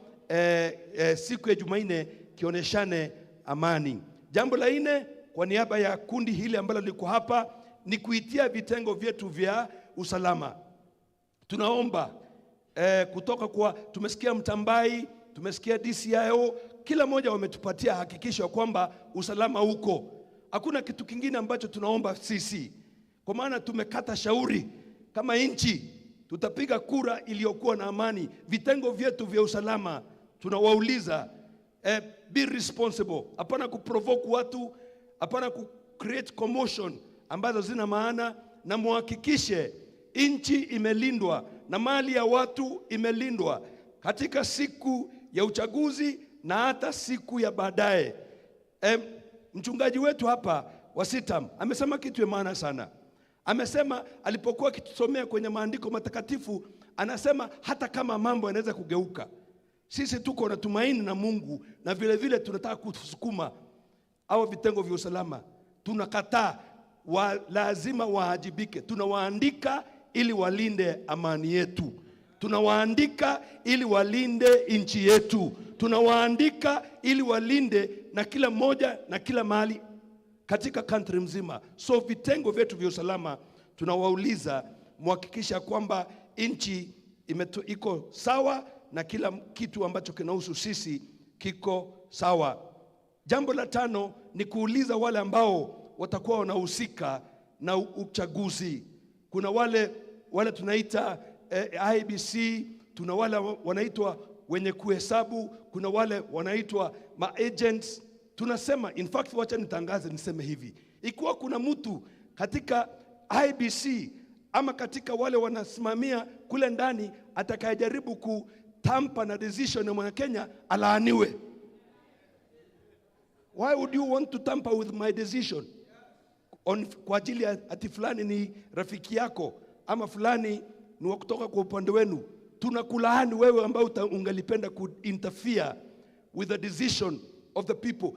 Speaker 5: siku ya Jumanne kioneshane amani. Jambo la nne, kwa niaba ya kundi hili ambalo liko hapa, ni kuitia vitengo vyetu vya usalama. Tunaomba Kutoka kwa, tumesikia Mtambai, tumesikia DCIO, kila mmoja wametupatia hakikisho kwamba usalama uko. Hakuna kitu kingine ambacho tunaomba sisi, kwa maana tumekata shauri kama nchi tutapiga kura iliyokuwa na amani. Vitengo vyetu vya usalama tunawauliza, be responsible. Hapana kuprovoke watu, hapana ku create commotion ambazo zina maana, na muhakikishe nchi imelindwa na mali ya watu imelindwa katika siku ya uchaguzi na hata siku ya baadaye. Mchungaji wetu hapa wa Sitam amesema kitu ya maana sana. Amesema alipokuwa akitusomea kwenye maandiko matakatifu, anasema hata kama mambo yanaweza kugeuka, sisi tuko na tumaini na Mungu, na vile vile tunataka kusukuma au vitengo vya usalama. Tunakataa, lazima waajibike. Tunawaandika ili walinde amani yetu, tunawaandika ili walinde nchi yetu, tunawaandika ili walinde na kila mmoja na kila mahali katika country mzima. So vitengo vyetu vya usalama tunawauliza muhakikisha kwamba nchi iko sawa na kila kitu ambacho kinahusu sisi kiko sawa. Jambo la tano ni kuuliza wale ambao watakuwa wanahusika na uchaguzi. Kuna wale tunaita IBC, tuna wale wanaitwa wenye kuhesabu, kuna wale wanaitwa ma-agents. Tunasema, in fact, wacha nitangaze niseme hivi, ikiwa kuna mtu katika IBC ama katika wale wanasimamia kule ndani atakayejaribu kutampa na decision ya mwana Kenya, alaaniwe. Why would you want to tamper with my decision? Kwa ajili ya ati fulani ni rafiki yako ama fulani ni wa kutoka kwa upande wenu. Tunakulaani wewe ambao ungalipenda kuinterfere with the decision of the people.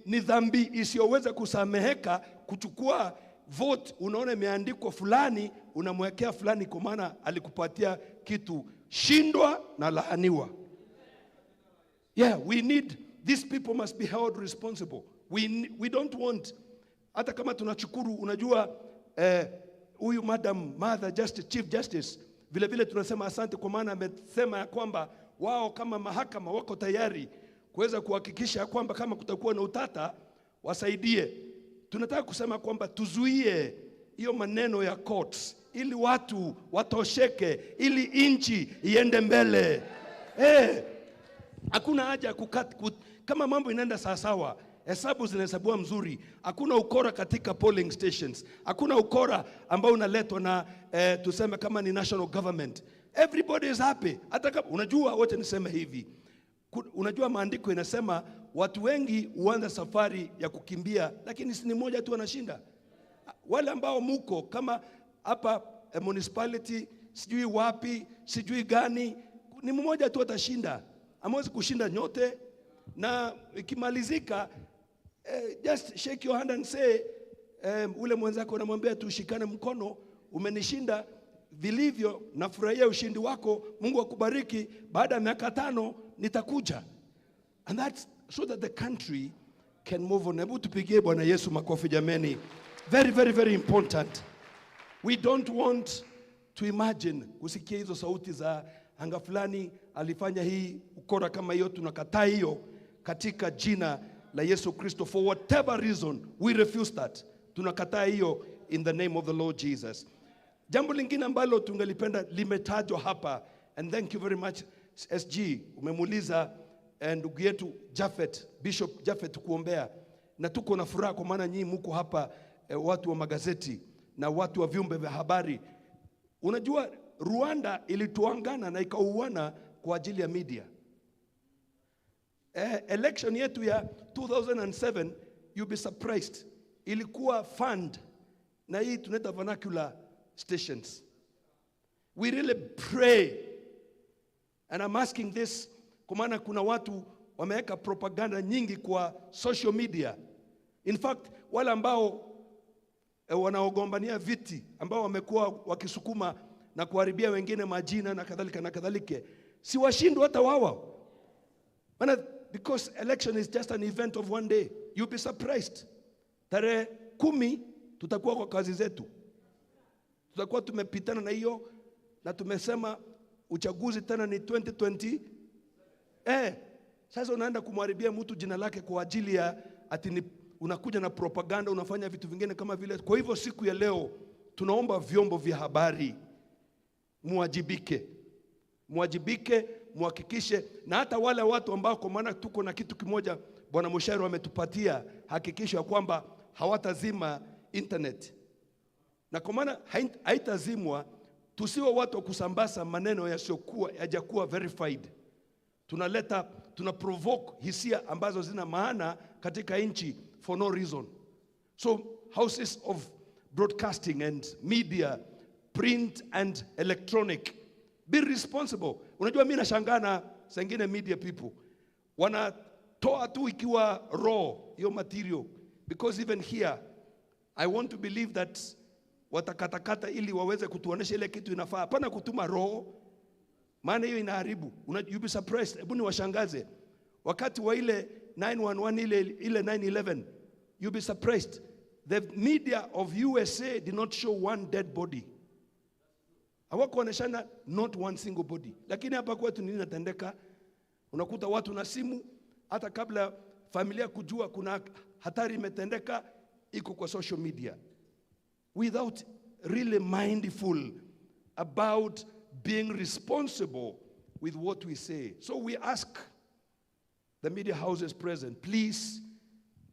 Speaker 5: Ni dhambi isiyoweza kusameheka kuchukua vote, unaona imeandikwa fulani, unamwekea fulani kwa maana alikupatia kitu. Shindwa na laaniwa. Yeah, we need, these people must be held responsible. We don't want, hata kama tunachukuru, unajua huyu Madam Martha Justice, Chief Justice, vile vile tunasema asante kwa maana amesema ya kwamba wao kama mahakama wako tayari kuweza kuhakikisha kwamba kama kutakuwa na utata wasaidie. Tunataka kusema kwamba tuzuie hiyo maneno ya courts ili watu watosheke, ili nchi iende mbele. Hakuna haja kama mambo inaenda sawa sawa, hesabu zinahesabiwa mzuri, hakuna ukora katika polling stations, hakuna ukora ambao unaletwa na tuseme kama ni national government. Everybody is happy. Hata kama unajua, wote niseme hivi, unajua maandiko inasema watu wengi huanza safari ya kukimbia, lakini si ni mmoja tu anashinda. Wale ambao muko kama hapa municipality, sijui wapi, sijui gani, ni mmoja tu atashinda. Hamwezi kushinda nyote. Na ikimalizika, just shake your hand and say, ule mwenzako unamwambia tushikane mkono, umenishinda vilivyo, nafurahia ushindi wako, Mungu akubariki, baada ya miaka 5 nitakuja. And that's so that the country can move on. Hebu tupigie Bwana Yesu makofi jameni. Very, very, very important. We don't want to imagine kusikia hizo sauti za anga fulani alifanya hii ukora kama hiyo. Tunakataa hiyo katika jina la Yesu Kristo. For whatever reason, we refuse that. Tunakataa hiyo in the name of the Lord Jesus. Jambo lingine ambalo tungelipenda limetajwa hapa, and thank you very much SG, umemuuliza ndugu yetu Japhet, Bishop Japhet kuombea, na tuko na furaha kwa maana nyinyi mko hapa, watu wa magazeti na watu wa vyombo vya habari. Unajua Rwanda ilituangana na ikauana kwa ajili ya media. Election yetu ya 2007, you'll be surprised, ilikuwa fund na hii tunaita vernacular stations. We really pray, and I'm asking this kwa maana kuna watu wameweka propaganda nyingi kwa social media. In fact, wale ambao wanaogombania viti, ambao wamekuwa wakisukuma na kuharibia wengine majina na kadhalika na kadhalika, si washindwe hata wao. Maana because election is just an event of one day. You'll be surprised. Tarehe 10 tutakuwa kwa kazi zetu. Tutakuwa tumepitana na hiyo na tumesema Uchaguzi tena ni 2020. Sasa unaenda kumharibia mtu jina lake kwa ajili ya ati ni, unakuja na propaganda, unafanya vitu vingine kama vile. Kwa hivyo siku ya leo tunaomba vyombo vya habari muwajibike. Muwajibike, muhakikishe, na hata wale watu ambao, kwa maana tuko na kitu kimoja Bwana Mushairo ametupatia, hakikisho ya kwamba hawatazima internet. Na kwa maana haitazimwa, tusiwe watu wa kusambaza maneno yasiyokuwa, hayajakuwa verified. Tuna provoke hisia ambazo zina maana katika nchi for no reason. So houses of broadcasting and media, print and electronic, be responsible. Unajua mimi nashangaa na saa ingine media people wanatoa tu ikiwa raw hiyo material, because even here I want to believe that watakatakata ili waweze kutuonesha ile kitu inafaa. Hapana kutuma raw, maana hiyo inaharibu. You be surprised. Hebu niwashangaze. Wakati wa ile 911, ile 9/11, you be surprised. The media of USA did not show one dead body. Hawakuoneshana not one single body. Lakini hapa kwetu nini inatendeka? Unakuta watu na simu, hata kabla familia kujua kuna hatari imetendeka, iko kwa social media. Without really mindful about being responsible with what we say. So we ask the media houses present, please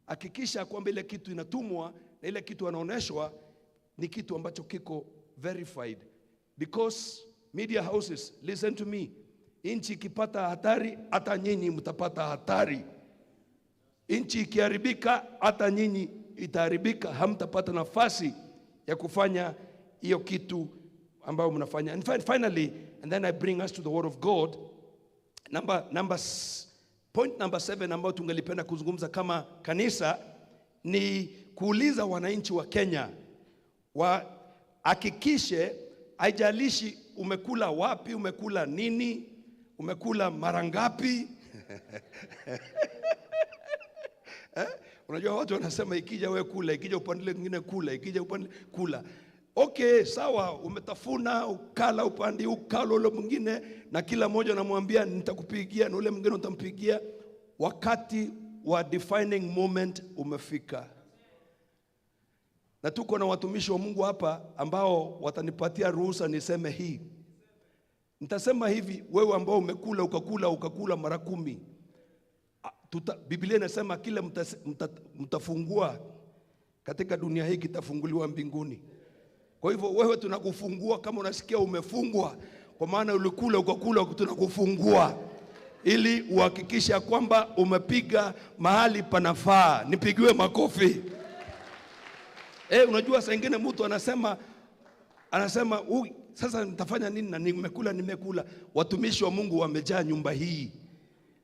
Speaker 5: hakikisha kwamba ile kitu inatumwa na ile kitu wanaoneshwa ni kitu ambacho kiko verified. Because media houses, listen to me, nchi ikipata hatari, hata nyinyi mtapata hatari. Nchi ikiharibika, hata nyinyi itaharibika, hamtapata nafasi ya kufanya hiyo kitu ambayo mnafanya. And finally, and then I bring us to the word of God, point number 7 ambayo tungelipenda kuzungumza kama kanisa ni kuuliza wananchi wa Kenya wahakikishe, haijalishi umekula wapi, umekula nini, umekula mara ngapi. Unajua watu wanasema ikija we kula, ikija upande mwingine kula, ikija upande kula. Okay, sawa, umetafuna, ukala upande, ukala ule mwingine, na kila mmoja anamwambia nitakupigia na ule mwingine utampigia. Wakati wa defining moment umefika. Na tuko na watumishi wa Mungu hapa ambao watanipatia ruhusa niseme hii. Nitasema hivi, wewe ambao umekula ukakula ukakula mara 10. Biblia inasema kila mtafungua katika dunia hii kitafunguliwa mbinguni. Kwa hivyo wewe tunakufungua kama unasikia umefungwa, kwa maana ulikula ukakula, tunakufungua ili uhakikishe kwamba umepiga mahali panafaa. Nipigiwe makofi. Unajua saa ingine mtu anasema sasa nitafanya nini na nimekula. Watumishi wa Mungu wamejaa nyumba hii.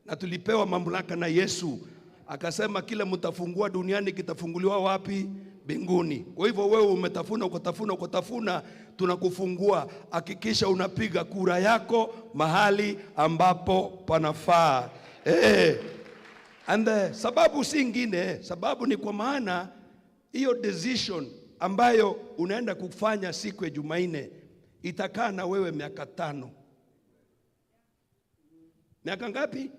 Speaker 5: Na tulipewa mamlaka na Yesu. Akasema kila mtafungua duniani kitafunguliwa wapi? Mbinguni. Kwa hivyo wewe umetafuna ukatafuna ukatafuna, tunakufungua. Hakikisha unapiga kura yako mahali ambapo panafaa. And sababu si ingine, sababu ni kwa maana hiyo decision ambayo unaenda kufanya siku ya Jumanne itakaa na wewe miaka 5. Miaka ngapi?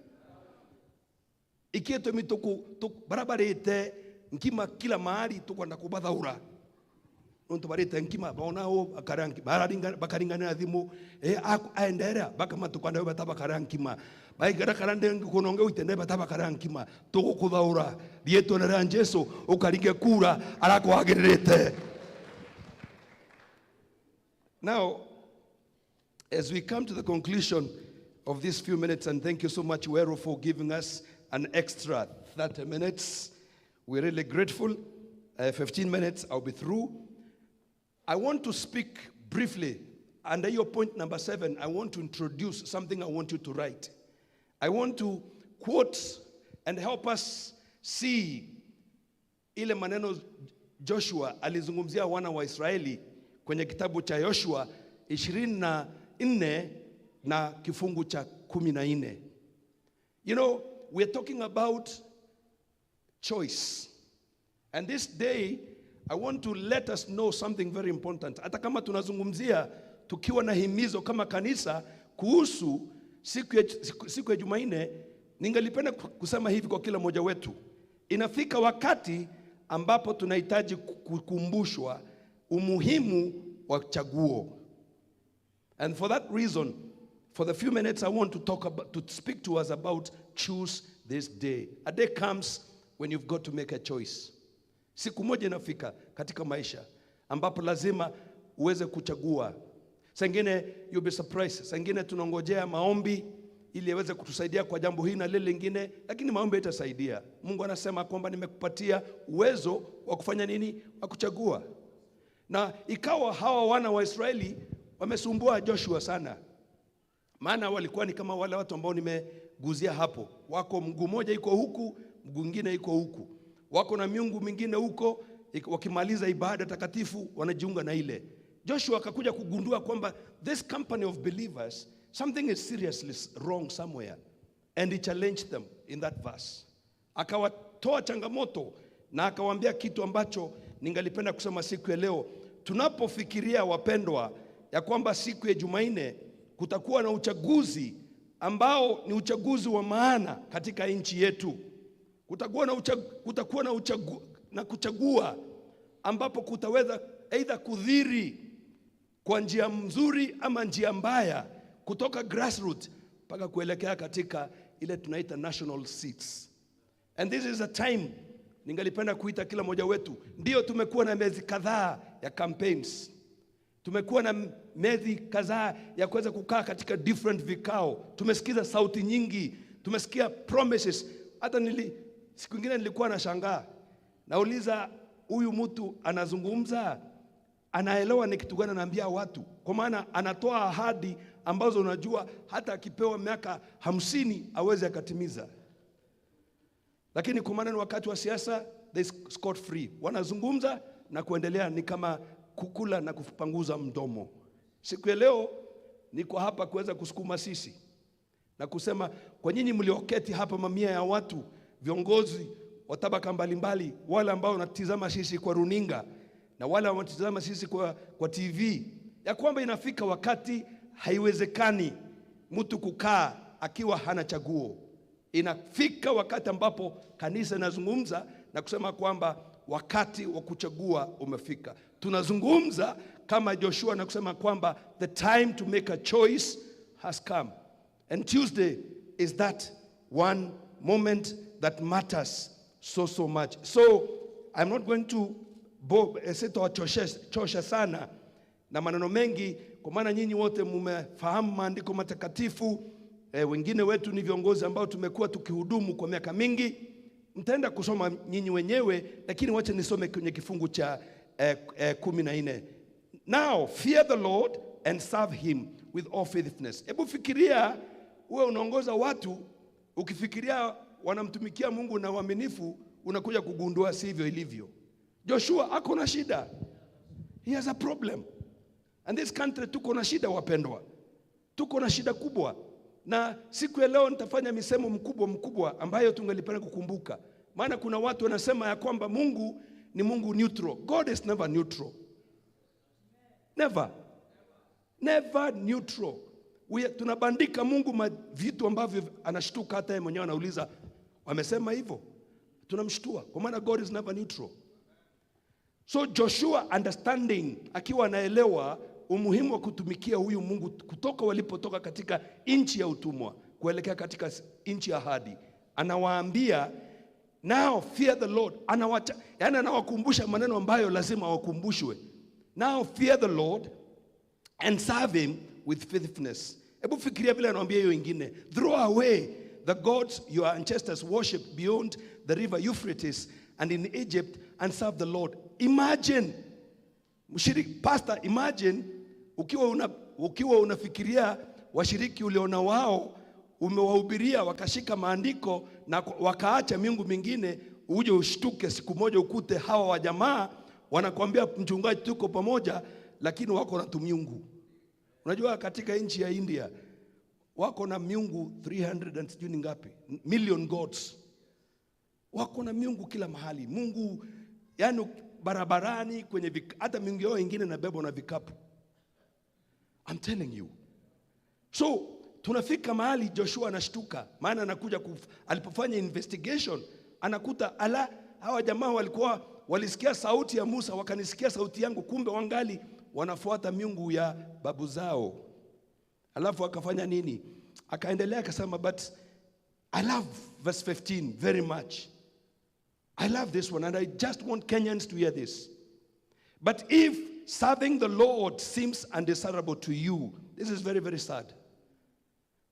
Speaker 5: Ikieto mituku barabara ite nkima kila mahali tuko na kubathaura. Nontu barite nkima baonao bakarangi bararinga bakaringana na thimu aenderea bakamatukanda batabakara nkima. Baigara karande ngononge uitende batabakara nkima. Tukukuthaura rieto na Jesu ukaringe kura arakwagirite. Now, as we come to the conclusion of these few minutes, and thank you so much, Wero, for giving us an extra 30 minutes. We're really grateful. 15 minutes, I'll be through. I want to speak briefly. Under your point number 7, I want to introduce something I want you to write. I want to quote and help us see ile maneno Joshua alizungumzia wana wa Israeli kwenye kitabu cha Yoshua 24 na kifungu cha 14. You know, we're talking about choice. And this day, I want to let us know something very important. Hata kama tunazungumzia tukiwa na himizo kama kanisa Kuhusu siku ya Jumanne, ningelipenda kusema hivi kwa kila mmoja wetu. Inafika wakati ambapo tunahitaji kukumbushwa umuhimu wa chaguo. And for that reason, for the few minutes I want to talk about, to speak to us about choose this day. A day comes when you've got to make a choice. Siku moja inafika katika maisha ambapo lazima uweze kuchagua. Sengine you'll be surprised. Sengine tunangojea maombi ili yaweze kutusaidia kwa jambo hili na lile lingine, lakini maombi haitasaidia. Mungu anasema kwamba nimekupatia uwezo wa kufanya nini? Wa kuchagua. Na ikawa hawa wana wa Israeli wamesumbua Joshua sana. Maana walikuwa ni kama wale watu ambao nimeguzia hapo. Wako mguu moja iko huku, mguu mwingine iko huku. Wako na miungu mingine huko, wakimaliza ibada takatifu wanajiunga na ile. Joshua akakuja kugundua kwamba this company of believers, something is seriously wrong somewhere. And he challenged them in that verse. Akawatoa changamoto na akawaambia kitu ambacho ningalipenda kusema siku ya leo. Tunapofikiria wapendwa ya kwamba siku ya Jumanne kutakuwa na uchaguzi ambao ni uchaguzi wa maana katika nchi yetu. Kutakuwa na na kuchagua ambapo kutaweza aidha kudhiri kwa njia mzuri ama njia mbaya, kutoka grassroots mpaka kuelekea katika ile tunaita national seats. And this is a time ningalipenda kuita kila mmoja wetu. Ndio tumekuwa na miezi kadhaa ya campaigns. Tumekuwa na miezi kadhaa ya kuweza kukaa katika different vikao. Tumesikiza sauti nyingi, tumesikia promises. Hata siku nyingine nilikuwa nashangaa. Nauliza huyu mtu anazungumza, anaelewa ni kitu gani anaambia watu? Kwa maana anatoa ahadi ambazo unajua hata akipewa miaka 50 aweze akatimiza. Lakini kwa maana ni wakati wa siasa, they scot free. Wanazungumza na kuendelea ni kama kukula na kupanguza mdomo. Siku ya leo niko hapa kuweza kusukuma sisi na kusema kwa nyinyi mlioketi hapa, mamia ya watu, viongozi wa tabaka mbalimbali, wale ambao wanatizama sisi kwa runinga na wale wanatizama sisi kwa TV, ya kwamba inafika wakati haiwezekani mtu kukaa akiwa hana chaguo. Inafika wakati ambapo kanisa inazungumza na kusema kwamba wakati wa kuchagua umefika. Tunazungumza kama Joshua na kusema kwamba the time to make a choice has come. And Tuesday is that one moment that matters so much. So I'm not going to sitawachosha sana na maneno mengi, kwa maana nyinyi wote mmefahamu maandiko matakatifu. Wengine wetu ni viongozi ambao tumekuwa tukihudumu kwa miaka mingi. Mtaenda kusoma nyinyi wenyewe, lakini wacha nisome kwenye kifungu cha 14. Now fear the Lord and serve him with all faithfulness. Hebu fikiria wewe unaongoza watu, ukifikiria wanamtumikia Mungu na uaminifu, unakuja kugundua sivyo ilivyo. Joshua ako na shida. He has a problem. And this country tuko na shida wapendwa. Tuko na shida kubwa. Na siku ya leo nitafanya misemo mkubwa ambayo tungelipenda kukumbuka. Maana kuna watu wanasema ya kwamba Mungu ni Mungu neutral. God is never neutral. Never. Never neutral. Tunabandika Mungu vitu ambavyo anashtuka, hata yeye mwenyewe anauliza wamesema hivyo. Tunamshtua kwa maana God is never neutral. So Joshua understanding, akiwa anaelewa umuhimu wa kutumikia huyu Mungu kutoka walipotoka katika nchi ya utumwa kuelekea katika nchi ya ahadi, anawaambia now fear the Lord. Yaani anawakumbusha maneno ambayo lazima wakumbushwe. Now fear the Lord and serve him with faithfulness. Hebu fikiria vile anawaambia hiyo ingine. Throw away the gods your ancestors worshipped beyond the river Euphrates and in Egypt and serve the Lord. Imagine, mshiriki, pastor, imagine ukiwa unafikiria washiriki uliona wao umewahubiria wakashika maandiko na wakaacha miungu mingine, uje ushtuke siku moja ukute hawa wa jamaa wanakuambia mchungaji tuko pamoja, lakini wako na tumiungu. Unajua katika nchi ya India wako na miungu 300 and sijui ngapi million gods. Wako na miungu kila mahali. Mungu yani barabarani, kwenye hata miungu yao ingine inabebwa na vikapu. I'm telling you. So tunafika mahali Joshua anashtuka, maana anakuja alipofanya investigation anakuta ala, hawa jamaa walikuwa walisikia sauti ya Musa wakanisikia sauti yangu, kumbe wangali wanafuata miungu ya babu zao. Alafu akafanya nini? Akaendelea akasema, but I love verse 15 very much. I love this one and I just want Kenyans to hear this. But if serving the Lord seems undesirable to you, this is very, very sad,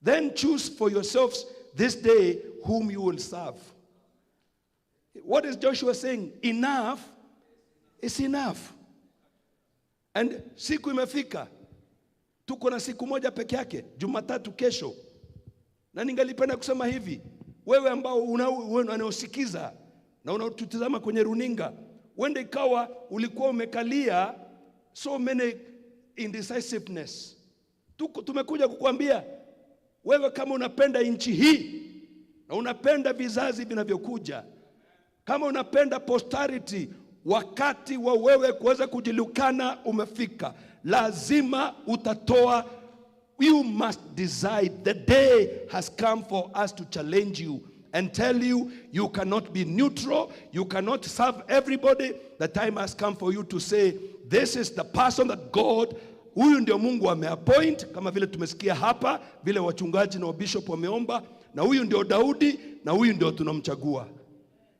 Speaker 5: then choose for yourselves this day whom you will serve. What is Joshua saying? Enough is enough. And siku imefika. Tuko na siku moja peke yake, Jumatatu kesho. Na ningalipenda kusema hivi, wewe ambao unaosikiza na unaotutazama kwenye runinga, wende ikawa ulikuwa umekalia so many indecisiveness. Tumekuja kukuambia wewe kama unapenda nchi hii na unapenda vizazi vinavyokuja, kama unapenda posterity, wakati wa wewe kuweza kujulikana umefika. Lazima utatoa. You must decide. The day has come for us to challenge you and tell you, you cannot be neutral, you cannot serve everybody. The time has come for you to say, this is the person that God, huyu ndio Mungu ameappoint, kama vile tumesikia hapa, vile wachungaji na wabishop wameomba, na huyu ndio Daudi, na huyu ndio tunamchagua,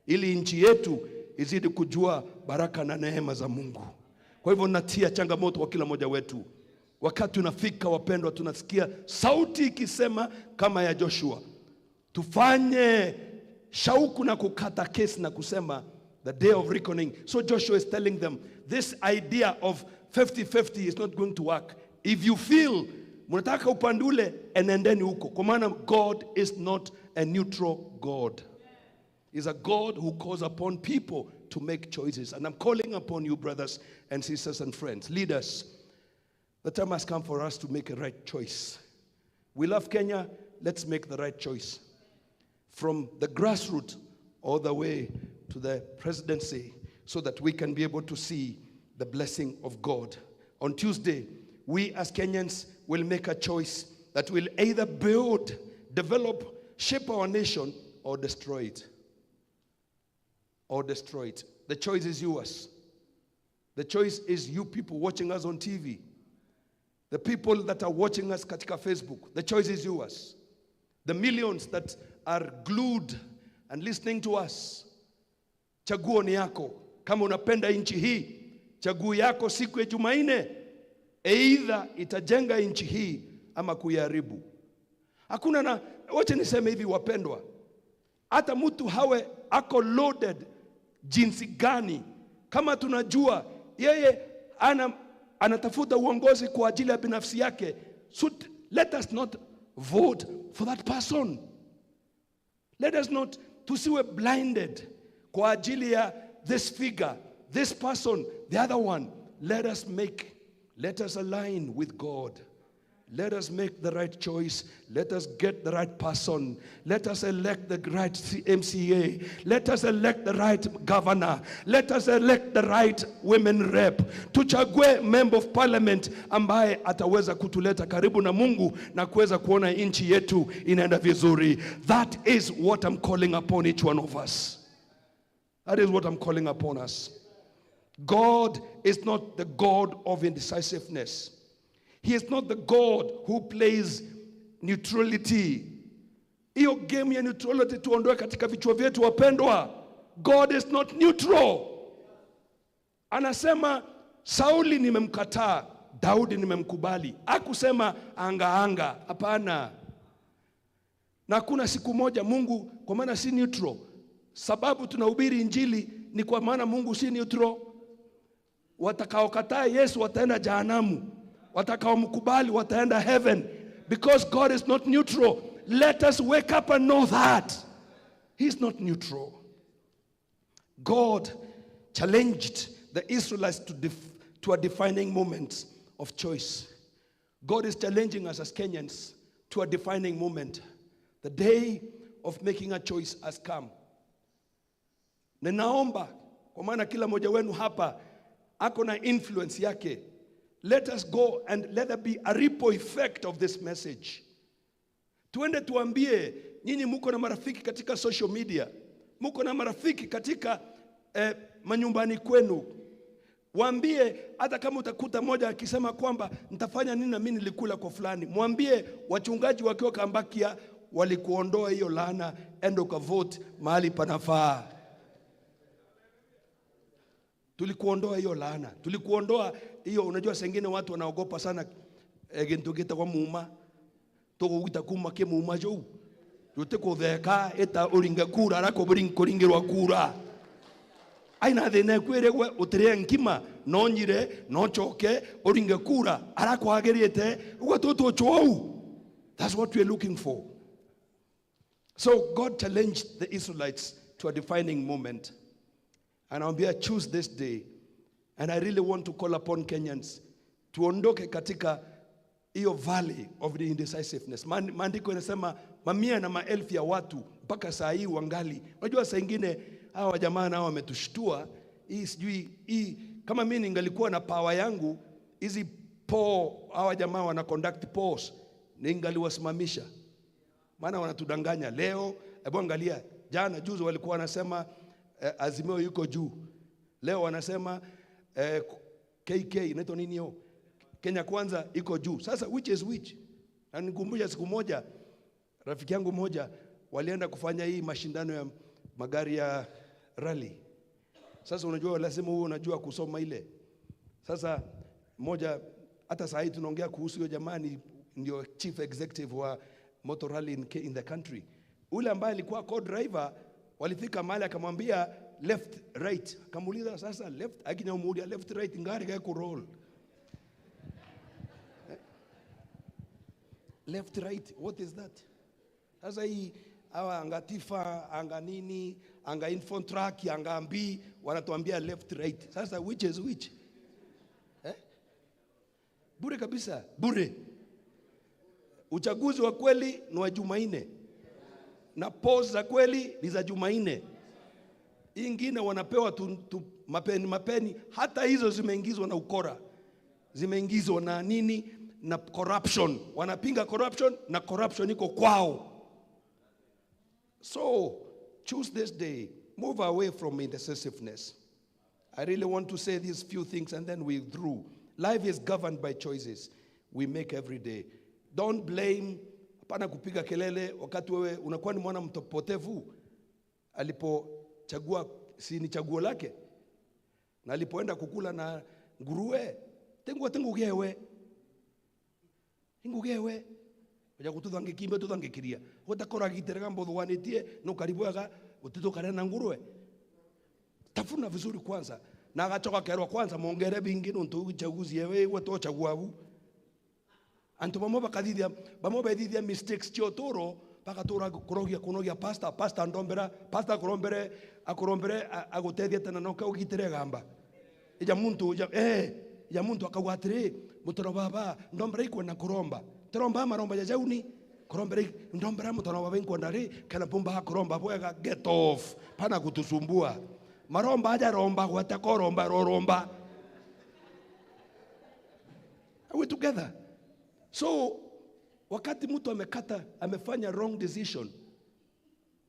Speaker 5: ili nchi yetu izidi kujua baraka na neema za Mungu. Kwa hivyo natia changamoto kwa kila mmoja wetu. Wakati unafika wapendwa, tunasikia sauti ikisema kama ya Joshua, tufanye shauku na kukata kesi na kusema the day of reckoning. So Joshua is telling them this idea of 50-50 is not going to work. If you feel mnataka upande ule, enendeni huko, kwa maana God is not a neutral God. He's a God who calls upon people to make choices. And I'm calling upon you, brothers and sisters and friends, leaders. The time has come for us to make a right choice. We love Kenya. Let's make the right choice. From the grassroots all the way to the presidency, so that we can be able to see the blessing of God. On Tuesday, we as Kenyans will make a choice that will either build, develop, shape our nation, or destroy it. Or destroy it. The choice is yours. The choice is you people watching us on TV. The people that are watching us katika Facebook. The choice is yours. The millions that are glued and listening to us. Chaguo ni yako. Kama unapenda nchi hii, chaguo yako siku ya Jumanne, either itajenga nchi hii ama kuiharibu. Hakuna na, wacha niseme hivi wapendwa, hata mtu hawe ako loaded jinsi gani, kama tunajua yeye anatafuta uongozi kwa ajili ya binafsi yake, so let us not vote for that person. Let us not, tusiwe blinded kwa ajili ya this figure, this person, the other one. Let us make, let us align with God. Let us make the right choice. Let us get the right person. Let us elect the right MCA. Let us elect the right governor. Let us elect the right women rep. Tuchague member of parliament ambaye ataweza kutuleta karibu na Mungu na kuweza kuona nchi yetu inaenda vizuri. That is what I'm calling upon each one of us. That is what I'm calling upon us. God is not the God of indecisiveness. He is not the God who plays neutrality. Hiyo game ya neutrality tuondoe katika vichwa vyetu wapendwa. God is not neutral. Anasema Sauli nimemkataa, Daudi nimemkubali. Hakusema anga anga, hapana. Na kuna siku moja Mungu, kwa maana si neutral. Sababu tunahubiri injili ni kwa maana Mungu si neutral. Watakaokataa Yesu wataenda jahanamu. Watakaomkubali wataenda heaven. Because God is not neutral. Let us wake up and know that. He's not neutral. God challenged the Israelites to a defining moment of choice. God is challenging us as Kenyans to a defining moment. The day of making a choice has come. Ninaomba kwa maana kila mmoja wenu hapa ako na influence yake. Let us go and let there be a ripple effect of this message. Tuende tuambie, nyinyi muko na marafiki katika social media, muko na marafiki katika manyumbani kwenu. Waambie, hata kama utakuta mmoja akisema kwamba nitafanya nini na mimi nilikula kwa fulani, mwambie wachungaji wakiwa Kambakia walikuondoa hiyo laana, enda ukavote mahali panafaa. Tulikuondoa hiyo laana, tulikuondoa hiyo. Unajua sengine watu wanaogopa sana gintu gitagwo muma, tugugita kuma ki muma jou tutikutheka ita uringe kura ara kuringirwa kura aina thina kwiregwe utirie nkima no nyire no choke uringe kura ara kwagirite uguo tutuchou. That's what we are looking for. So God challenged the Israelites to a defining moment. And I'll choose this day. And I really want to call upon Kenyans tuondoke katika hiyo valley of the indecisiveness. Maandiko yanasema mamia na maelfu ya watu mpaka saa hii wangali. Unajua saa nyingine hawa jamaa nao wametushtua. Hii sijui hii, kama mimi ningalikuwa na power yangu, hizi poll hawa jamaa wana conduct polls, ningaliwasimamisha. Maana wanatudanganya leo. Hebu angalia jana juzi walikuwa wanasema Azimio yuko juu. Leo wanasema KK inaitwa nini hiyo? Kenya Kwanza iko juu. Sasa which is which? Na nikumbusha siku moja rafiki yangu moja walienda kufanya hii mashindano ya magari ya rally. Sasa unajua lazima uwe unajua kusoma ile. Sasa moja hata saa hii tunaongea kuhusu hiyo jamani, ndio chief executive wa motor rally in the country. Ule ambaye alikuwa co-driver walifika mahali akamwambia left right. Akamuuliza sasa left, akinyamuulia left right ngari kae ku roll. Left right, what is that? Sasa hii hawa anga Tifa, anga nini, anga Infotrack, anga ambi wanatuambia left right. Sasa which is which? Bure kabisa, bure. Uchaguzi wa kweli ni wa Jumanne. Na polls za kweli ni za Jumanne. Ingine wanapewa tu mapeni mapeni, hata hizo zimeingizwa na ukora. Zimeingizwa na nini? Na corruption. Wanapinga corruption na corruption iko kwao. So, choose this day. Move away from indecisiveness. I really want to say these few things and then we through. Life is governed by choices we make every day. Don't blame. Hapana kupiga kelele wakati wewe unakuwa ni mwana mpotevu. Alipochagua, si ni chaguo lake. Na alipoenda kukula na nguruwe, tengu tengu gewe. Ingugewe. Oja gututhangikiimbe tuthangikiria. Gutakora giterega mbothwanitie no karibu aga utithukare na nguruwe. Tafuna vizuri kwanza. Na agachoka kerwa kwanza muongere bingi nontu uchaguzi yewe wetochagua abu. Antu bamwe bakathithia, bamwe bethithia mistakes cia uturo bagatura kurogia kunogia pastor, pastor ndombera, pastor kurombere, akurombere agutethia tena no kaugitire gamba. Ija muntu ija ija muntu akauga atiri mutoro baba ndombera ikwenda kuromba. Turomba maromba ja jauni kurombera ndombera mutoro baba ikwenda ri kana pumba kuromba bwega get off pana kutusumbua. Maromba aja romba gwata koromba roromba. Are we together? So wakati mtu amekata, amefanya wrong decision,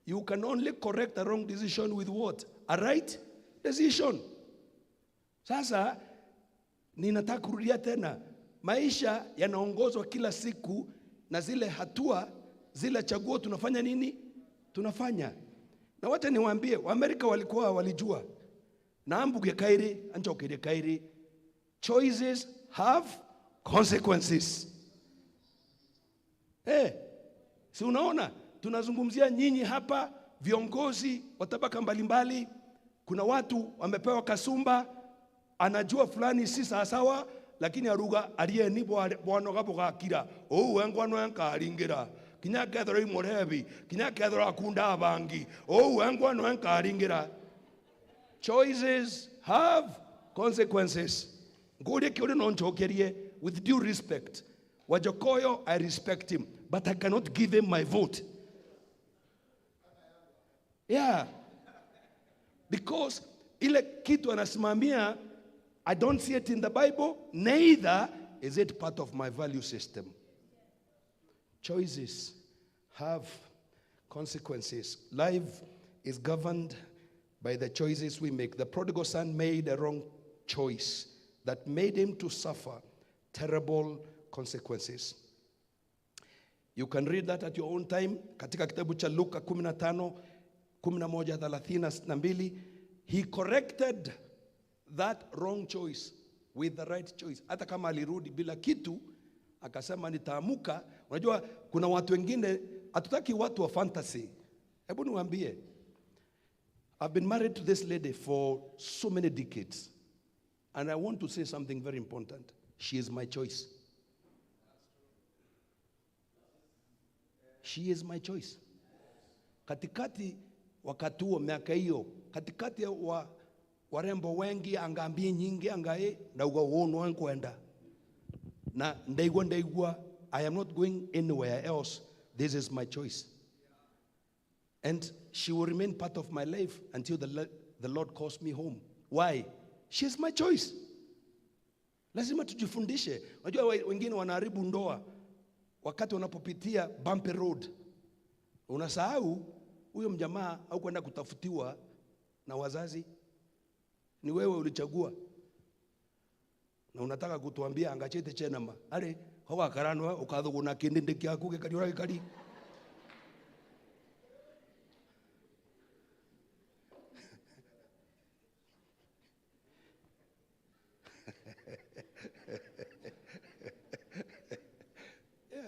Speaker 5: you can only correct a wrong decision with what? A right decision. Sasa ninataka kurudia tena, maisha yanaongozwa kila siku na zile hatua, zile chaguo tunafanya nini? Tunafanya. Na wacha niwaambie, Waamerika walikuwa walijua. Na ambuge kairi, anchokere kairi. Choices have consequences. Si unaona tunazungumzia nyinyi hapa viongozi wa tabaka mbalimbali. Kuna watu wamepewa kasumba, anajua fulani si sawa, lakini aruga aliye ni bwana gaboga kira o wengwa nkaringira kinya kethora imurebi kinya kethora akunda abangi o wengwa nkaringira. Choices have consequences. Ngurie kiuri no njokerie with due respect. Wajokoyo, I respect him, but I cannot give him my vote. Yeah. Because ile kitu anasimamia I don't see it in the Bible, neither is it part of my value system. Choices have consequences. Life is governed by the choices we make. The prodigal son made a wrong choice that made him to suffer terrible consequences. You can read that at your own time. Katika kitabu cha Luka 15, 11, 32, he corrected that wrong choice with the right choice. Hata kama alirudi bila kitu, akasema nitaamuka. Unajua kuna watu wengine, hatutaki watu wa fantasy. Hebu niwaambie, I've been married to this lady for so many decades. And I want to say something very important. She is my choice. She is my choice. Katikati wakati huo miaka hiyo, katikati ya warembo wengi, angaambie nyingi, angae, ndauga uono wankwenda. Na ndaigwa ndaigwa, I am not going anywhere else. This is my choice. And she will remain part of my life until the Lord calls me home. Why? She is my choice. Lazima tujifundishe. Unajua wengine wanaharibu ndoa wakati wanapopitia bumpy road. Unasahau huyo mjamaa au kwenda kutafutiwa na wazazi. Ni wewe ulichagua. Na unataka kutuambia angachete chenama. Ale hawa karanwa ukathuguna kindindi kyaku gikari gikari. Yeah,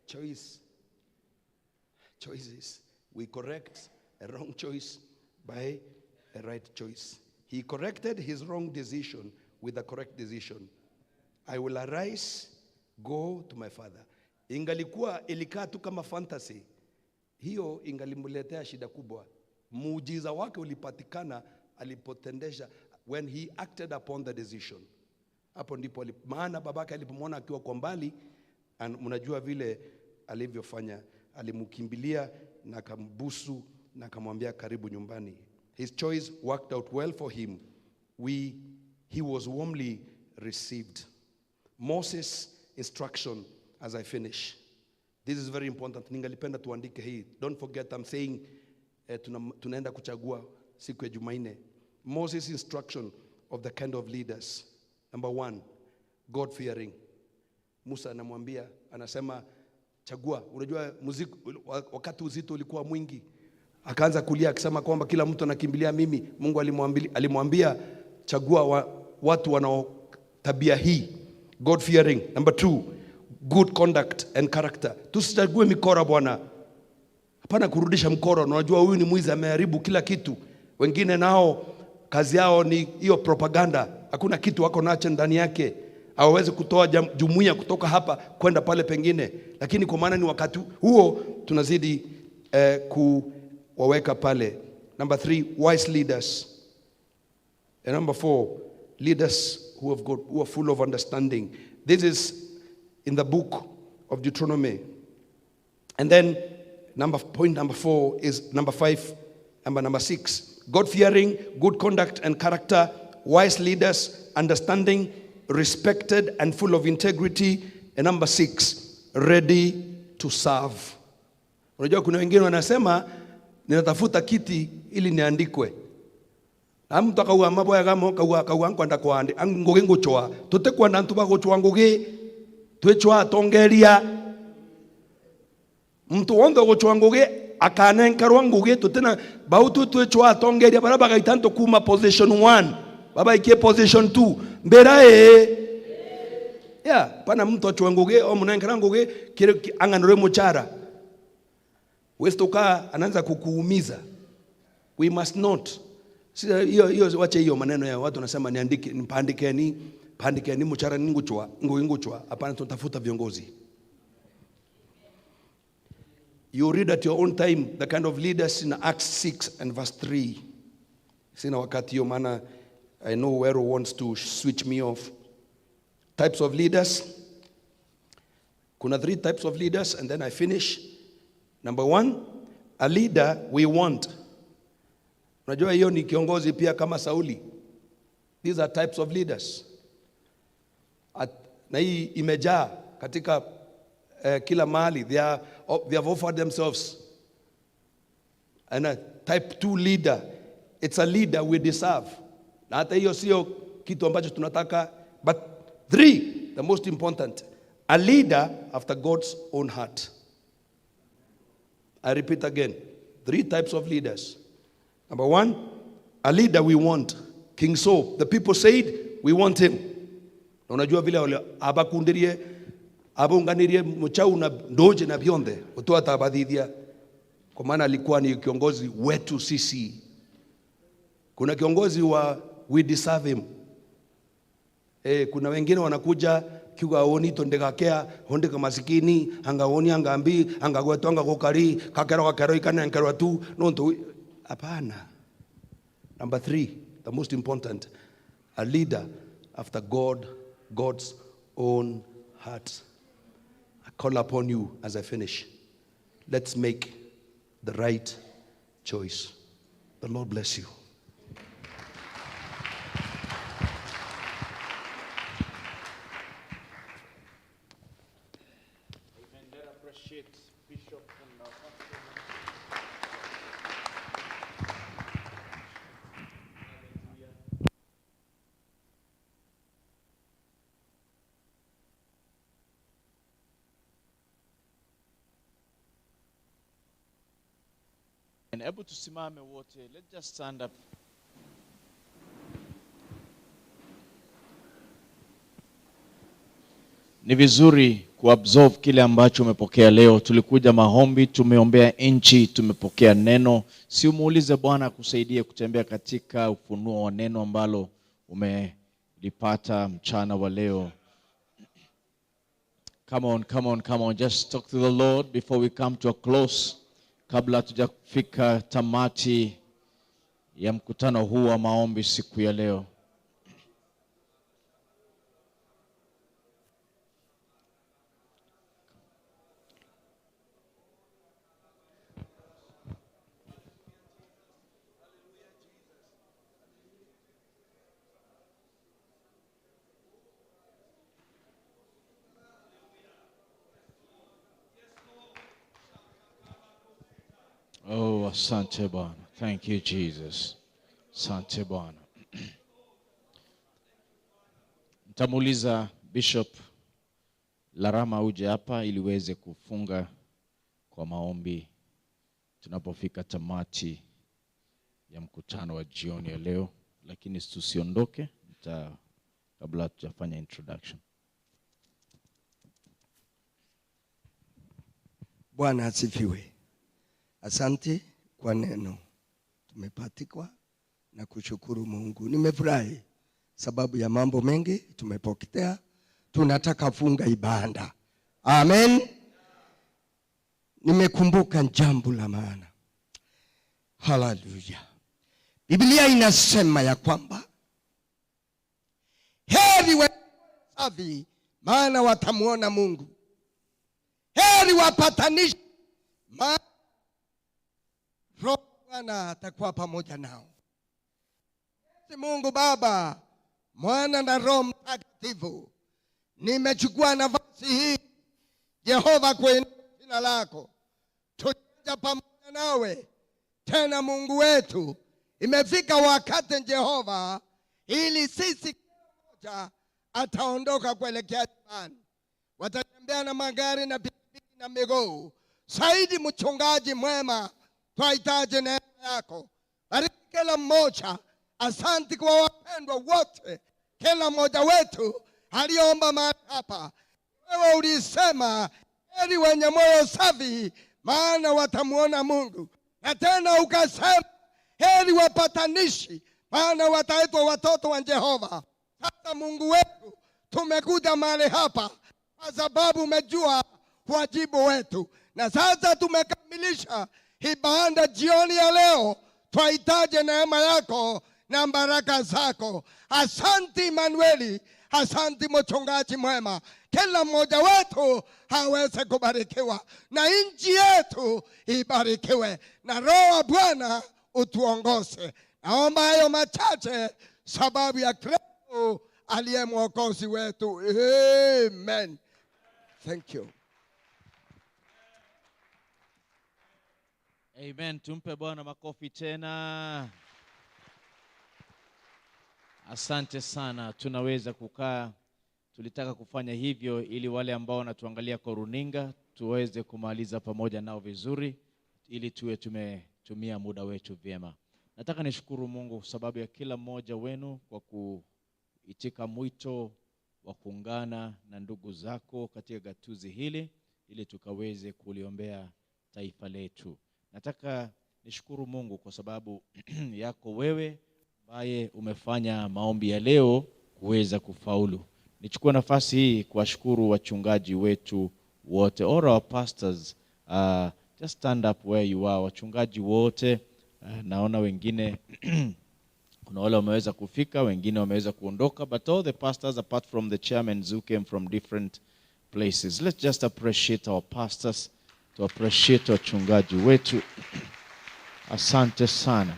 Speaker 5: choice. Choices. We correct a wrong choice by a right choice. He corrected his wrong decision with the correct decision. I will arise, go to my father. Ingalikuwa ilikaa tu kama fantasy, hiyo ingalimletea shida kubwa. Muujiza wake ulipatikana alipotendesha, when he acted upon the decision. Hapo ndipo maana babake alipomwona akiwa kwa mbali, mnajua vile alivyofanya, alimkimbilia na akambusu na akamwambia karibu nyumbani. His choice worked out well for him. He was warmly received. Moses' instruction as I finish. This is very important. Ningalipenda tuandike hii. Don't forget I'm saying tunaenda kuchagua siku ya Jumanne. Moses' instruction of the kind of leaders. Number one, God-fearing. Musa anamwambia, anasema chagua. Unajua muziki wakati uzito ulikuwa mwingi. Akaanza kulia akisema kwamba kila mtu anakimbilia mimi. Mungu alimwambia chagua watu wanao tabia hii. God fearing. Number two, good conduct and character. Tusichague mikora bwana. Hapana kurudisha mkora. Unajua huyu ni mwizi, ameharibu kila kitu. Wengine nao kazi yao ni hiyo propaganda. Hakuna kitu wako nacho ndani yake. Hawawezi kutoa jumuiya kutoka hapa kwenda pale pengine. Lakini kwa maana ni wakati huo tunazidi kuwaweka pale. Number three, wise leaders. And number four, leaders who are full of understanding. This is in the book of Deuteronomy. And then point number four is number five, number six. God-fearing, good conduct and character, wise leaders, understanding, respected and full of integrity. And number six, ready to serve. Unajua kuna wengine wanasema ninatafuta kiti ili niandikwe. Na mtu akauga mambo ya gamo kauga nkwenda kwandi ngugi nguchwa tutikwenda ntu baguchwa ngugi twichwa tongeria mtu wonthe guchwa ngugi akanenkerwa ngugi tutina bautu twichwa tongeria bara bagaita ntu kuma position 1 baba ikie position 2 mbera yeah pana mtu achwa ngugi o munenkera ngugi kire anganure muchara westoka anaanza kukuumiza. We must not. Hiyo wache hiyo maneno ya watu wanasema niandike nipandikeni pandikeni mchara ninguchwa nguchwa. Hapana, tunatafuta viongozi. You read at your own time the kind of leaders in Acts 6 and verse 3. Sina wakati hiyo maana I know where wants to switch me off. Types of leaders. Kuna 3 types of leaders and then I finish. Number 1, a leader we want. Unajua hiyo ni kiongozi pia kama Sauli. These are types of leaders. Na hii imejaa katika kila mahali. They have offered themselves. And a type 2 leader, it's a leader we deserve. Na hata hiyo sio kitu ambacho tunataka. But 3, the most important, a leader after God's own heart. I repeat again, 3 types of leaders. Number 1, a leader we want. King Saul, the people said, we want him. Na unajua vile wale abakundirie, abunganirie mchau na ndoje na bionde, utoa tabadhidia. Kwa maana alikuwa ni kiongozi wetu sisi. Kuna kiongozi wa we deserve him. Kuna wengine wanakuja kiuga aoni tondekakea hondeka masikini angaoni angambi angagwetu angagokari kakero kakero ikana nkerwa tu nonto hapana. Number 3, the most important, a leader after God's own heart. I call upon you as I finish. Let's make the right choice. The Lord bless you.
Speaker 1: Hebu tusimame wote. Let's just stand up. Ni vizuri kuabsorb kile ambacho umepokea leo. Tulikuja maombi, tumeombea nchi, tumepokea neno. Si umuulize Bwana akusaidie kutembea katika ufunuo wa neno ambalo umelipata mchana wa leo. Come on, come on, come on. Just talk to the Lord before we come to a close. Kabla hatujafika tamati ya mkutano huu wa maombi siku ya leo. Oh, asante Bwana. Thank you, Jesus. Asante Bwana. Nitamuuliza Bishop Larama uje hapa ili uweze kufunga kwa maombi tunapofika tamati ya mkutano wa jioni ya leo, lakini tusiondoke kabla hatujafanya introduction.
Speaker 10: Bwana asifiwe. Asante kwa neno tumepatikwa na kushukuru Mungu. Nimefurahi sababu ya mambo mengi tumepokea. Tunataka funga ibada. Amen. Nimekumbuka jambo la maana. Hallelujah. Biblia inasema ya kwamba heri wasafi, maana watamuona Mungu. Heri wapatanishi, maana Roho Bwana atakuwa pamoja nao. Mungu Baba, Mwana na Roho Mtakatifu, nimechukua nafasi hii Jehova kwa jina lako, tutaja pamoja nawe tena Mungu wetu. Imefika wakati Jehova ili sisi mmoja ataondoka kuelekea nyumbani. Watatembea na magari na pikipiki na miguu. Saidi mchungaji mwema, twahitaji neema yako. Bariki kila mmoja. Asante kwa wapendwa wote, kila mmoja wetu aliomba mahali hapa. Wewe ulisema heri wenye moyo safi, maana watamuona Mungu. Na tena ukasema heri wapatanishi, maana wataitwa watoto wa Jehova. Sasa Mungu wetu, tumekuja mahali hapa kwa sababu umejua wajibu wetu, na sasa tumekamilisha ibada jioni ya leo. Twahitaji neema yako na baraka zako. Asante Emmanueli, asante mchungaji mwema. Kila mmoja wetu aweze kubarikiwa, na nchi yetu ibarikiwe, na Roho wa Bwana utuongoze. Naomba hayo machache sababu ya Kristo aliye mwokozi wetu. Amen. Thank you.
Speaker 1: Amen. Tumpe Bwana makofi tena. Asante sana. Tunaweza kukaa. Tulitaka kufanya hivyo ili wale ambao wanatuangalia kwa runinga tuweze kumaliza pamoja nao vizuri, ili tuwe tumetumia muda wetu vyema. Nataka nishukuru Mungu kwa sababu ya kila mmoja wenu kwa kuitika mwito wa kuungana na ndugu zako katika gatuzi hili ili tukaweze kuliombea taifa letu. Nataka nishukuru Mungu kwa sababu yako wewe ambaye umefanya maombi ya leo kuweza kufaulu. Nichukue nafasi hii kuwashukuru wachungaji wetu wote, all our pastors, just stand up where you are. Wachungaji wote, naona wengine kuna wale wameweza kufika, wengine wameweza kuondoka, but all the pastors apart from the chairmen who came from different places. Let's just appreciate our pastors, to appreciate wachungaji wetu. Asante sana.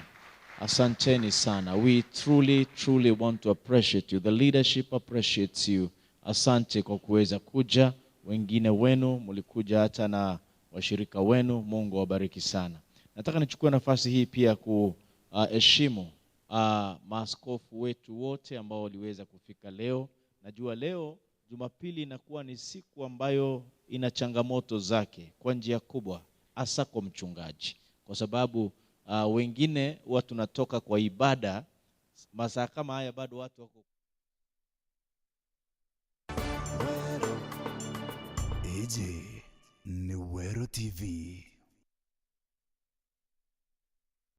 Speaker 1: Asanteni sana. We truly, truly want to appreciate you. The leadership appreciates you. Asante kwa kuweza kuja. Wengine wenu mlikuja hata na washirika wenu. Mungu awabariki sana. Nataka nichukue nafasi hii pia kuheshimu maaskofu wetu wote ambao waliweza kufika leo. Najua leo Jumapili inakuwa ni siku ambayo ina changamoto zake kwa njia kubwa, hasa kwa mchungaji, kwa sababu wengine huwa tunatoka kwa ibada masaa kama haya bado watu wako.
Speaker 11: AJ ni Wero TV.